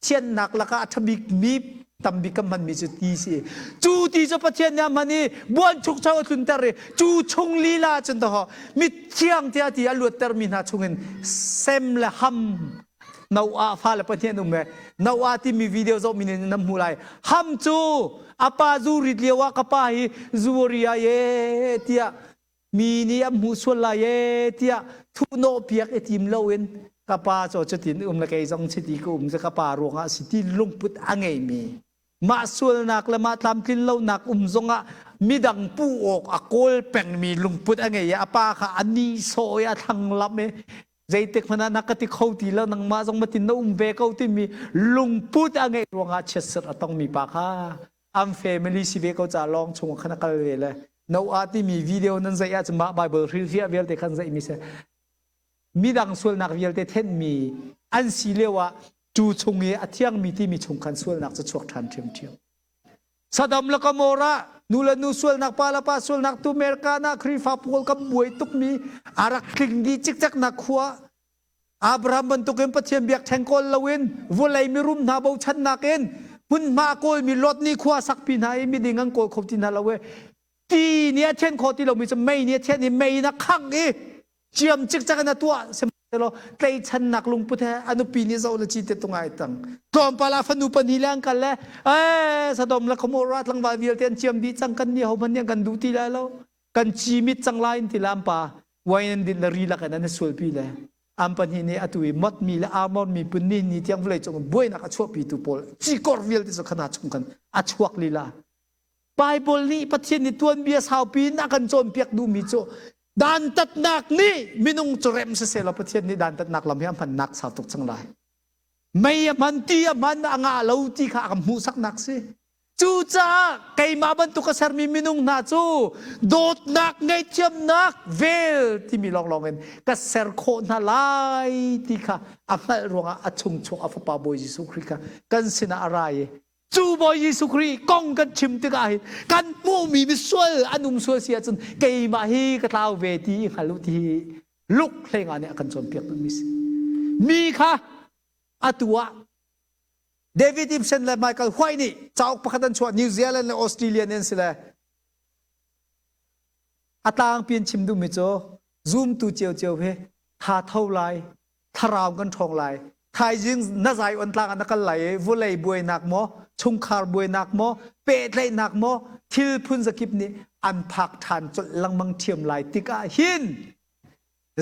thiannak lakah a ṭhabik mi tambik kan hmanmi cu ti si cu ti cu Pathian nih a hman i buanchukcho a tlunter i cu chung lila cun toho mithiang tiah ti a luattermi hna chungin sem le ham Noah fale pahnih an um e. Noah timi video zoh min in nan hmu lai. Ham cu a pa zu rit lio ah ka pa hi zu ria ye tiah mi nih an hmuh sual lai ye tiah thuhnawh piak i tim loin ka pa cu cutin um le kei zong chiti ka um ka pa ruangah si ti lungput a ngeimi mah sualnak le mah tlamtlin lonak um zongah midang puh awk a kawl pengmi lungput a ngei i a pa kha a nihsawh i a thlanglamh i zeitik hmanh ah na ka ti kho ti lo nangmah zong matin na um ve ko timi lungput a ngeih ruangah chiatserh a tongmi pa kha an family si ve ko ca lawng chung khan a kal ve le Noah timi video nan zeih ahcun mah Bible hrilhfiah vialte khan zeihmi si midang sualnak vialte thenhmi an si lio ah cu chung i a thiangmi timi chung khan sualnak cu chuak ṭhan ṭhiamṭhiam Sodom le Gomorrah nu le nu sualnak pa le pa sualnak tu America na Khrihfa pawl kan buai tukmi a rak tling dih cikcek nak khua Abraham bantukin Pathian biakṭheng kawl loin vawlei mirum hna bochannak in hmunhma kawlmi Lot nih khua sakpi hna i miding an kawl kho ti hna lo i ti nih a thian khawh ti lomi cu mei nih a thian i mei in a khangh i ciam cikcek in a tuah sihmanhsehlaw tleichannak lungput he a nupi nih zoh le ci te tung ai tang tlawmpal ah fanu pahnih le an kal le ee Sodom le Gomorrah tlangval vialte an ciam dih cang kan nih ho hmanh nih an kan duh ti lai lo kan ci mit cang lai in ti la an pa wine an din le ri lak in an i sualpi le an pahnih nih atu i mot mi le Amor miphun ni ni tiang vawlei cung buainak a chuahpitu pawl cikor vialte cu khana chung khan a chuak lila Bible nih Pathian nih tuanbia saupi in a kan cawnpiak duhmi cu dantatnak nih minung cu rem siseh law Pathian nih dantatnak lam hi a hmannak sau tuk cang lai. Mei a hman, ti a hman, a ngah lo ti kha a kan hmuhsaknak si. Cucaah keimah bantuk a sermi minung hna cu dawtnak ngaihthiamnak vel timi lawnglawng in ka ser khawh hna lai ti kha a hngalh ruangah a chungchuak a fapa Bawi Jesuh Khrih kha kan sinah a ra i cu Bawi Jesuh Khrih kong kan chim tikah hin kan hmuhmi misual an um sual si ahcun keimah hi ka tlau ve ti i hngal u ti hi Luke hleinga nih a kan cawnpiak duhmi si. Mi kha atu ah David Ibsen le Michael White nih cauk pakhat an chuah New Zealand le Australia an si le a tlangpi in chim duhmi cu zumtu ciocio hi tha tho lai thlarau kan ṭhawng lai thaizing na zai on tlang ah na kal lai i vawlei buainak maw chungkhar buainak maw pehtlaihnak maw thil phun zakip nih an phak ṭhan colh lengmang ṭhiam lai tikah hin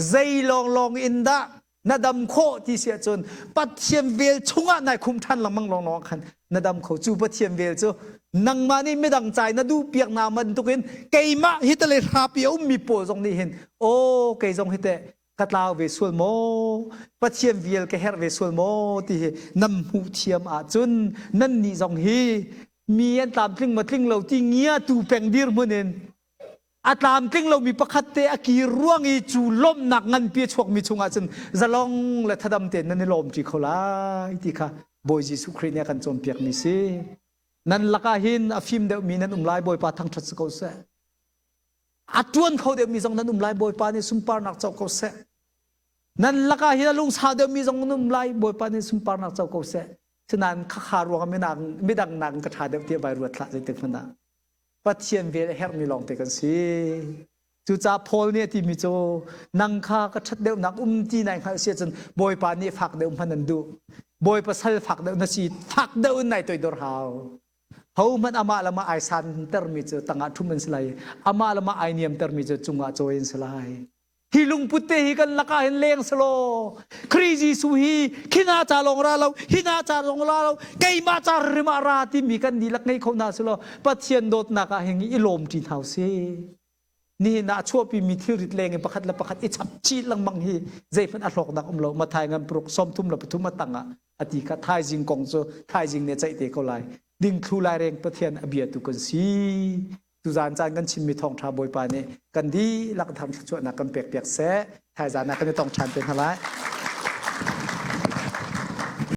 zei lawnglawng in dah na dam khawh ti si ahcun Pathian vel chungah nai khum ṭhan lengmang lawnglawng khan na dam kho. Cu Pathian vel cu nangmah nih midang cai na duh piak na bantukin keimah hi tale hrapi a ummi pawl zong nih hin aw kei zong hi teh ka tlau ve sual maw, Pathian vel ka herh ve sual maw ti hi nan hmuh thiam ahcun nan nih zong hi mi an tlamtling maw tling lo ti ngia tu peng dirhmun in a tlamtling lomi pakhat te a kir ruang i cu lawmhnak nganpi a chuakmi chungah cun zalong le thadam tein nan i lawmṭi kho lai ti kha Bawi Jesuh Khrih nih a kan cawnpiakmi si. Nan lakah hin a fim deuhmi nan um lai, Bawipa thangṭhat si ko seh. A ṭuan kho deuhmi zong nan um lai, Bawipa nih sunparnak co ko seh. Nan lakah hin a lungsau deuhmi zong nan um lai, Bawipa nih sunparnak co ko seh. Sinain khakha ruangah midang nakin ka ṭha deuh tiah vai ruat hlah zeitik hmanh ah. Pathian vel a herhmi lawngte kan si. Cucaah Paul nih a timi cu nang kha ka ṭhat deuhnak um ti nai hngalh si ahcun Bawipa nih fak deuh hman an duh. Bawipa sal fak deuh na si fak deuh in nai toidor hau. Hohmanh amah le amah ai santermi cu tangah ṭhum an si lai. Amah le amah ai niamtermi cu cungah cawi an si lai. Hi lungput te hi kan lakah hin leng selaw Khrih Jesuh hi khina ca lawng ra lo hina ca lawng ra lo keimah ca rim ah ra timi kan dihlak ngei kho hna selaw Pathian dawtnak ah hin i lawm ṭi hna usih. Nihin ah a chuahpi mi thilrit leng in pakhat le pakhat i chap chih lengmang hi zeihmanh a hlawknak um lo. Mathai ngan paruk 33 a tang ah a ti kha thaizing kong cu thaizing nih a ceih te ko lai. Dingthlu laireng Pathian a biatu kan si. Tuzaan caan kan chimmi thawngṭha Bawipa nih kan dihlak tham thluachuahnak kan pekpiak seh. Thaizaan ah kan i tong ṭhan te hna lai.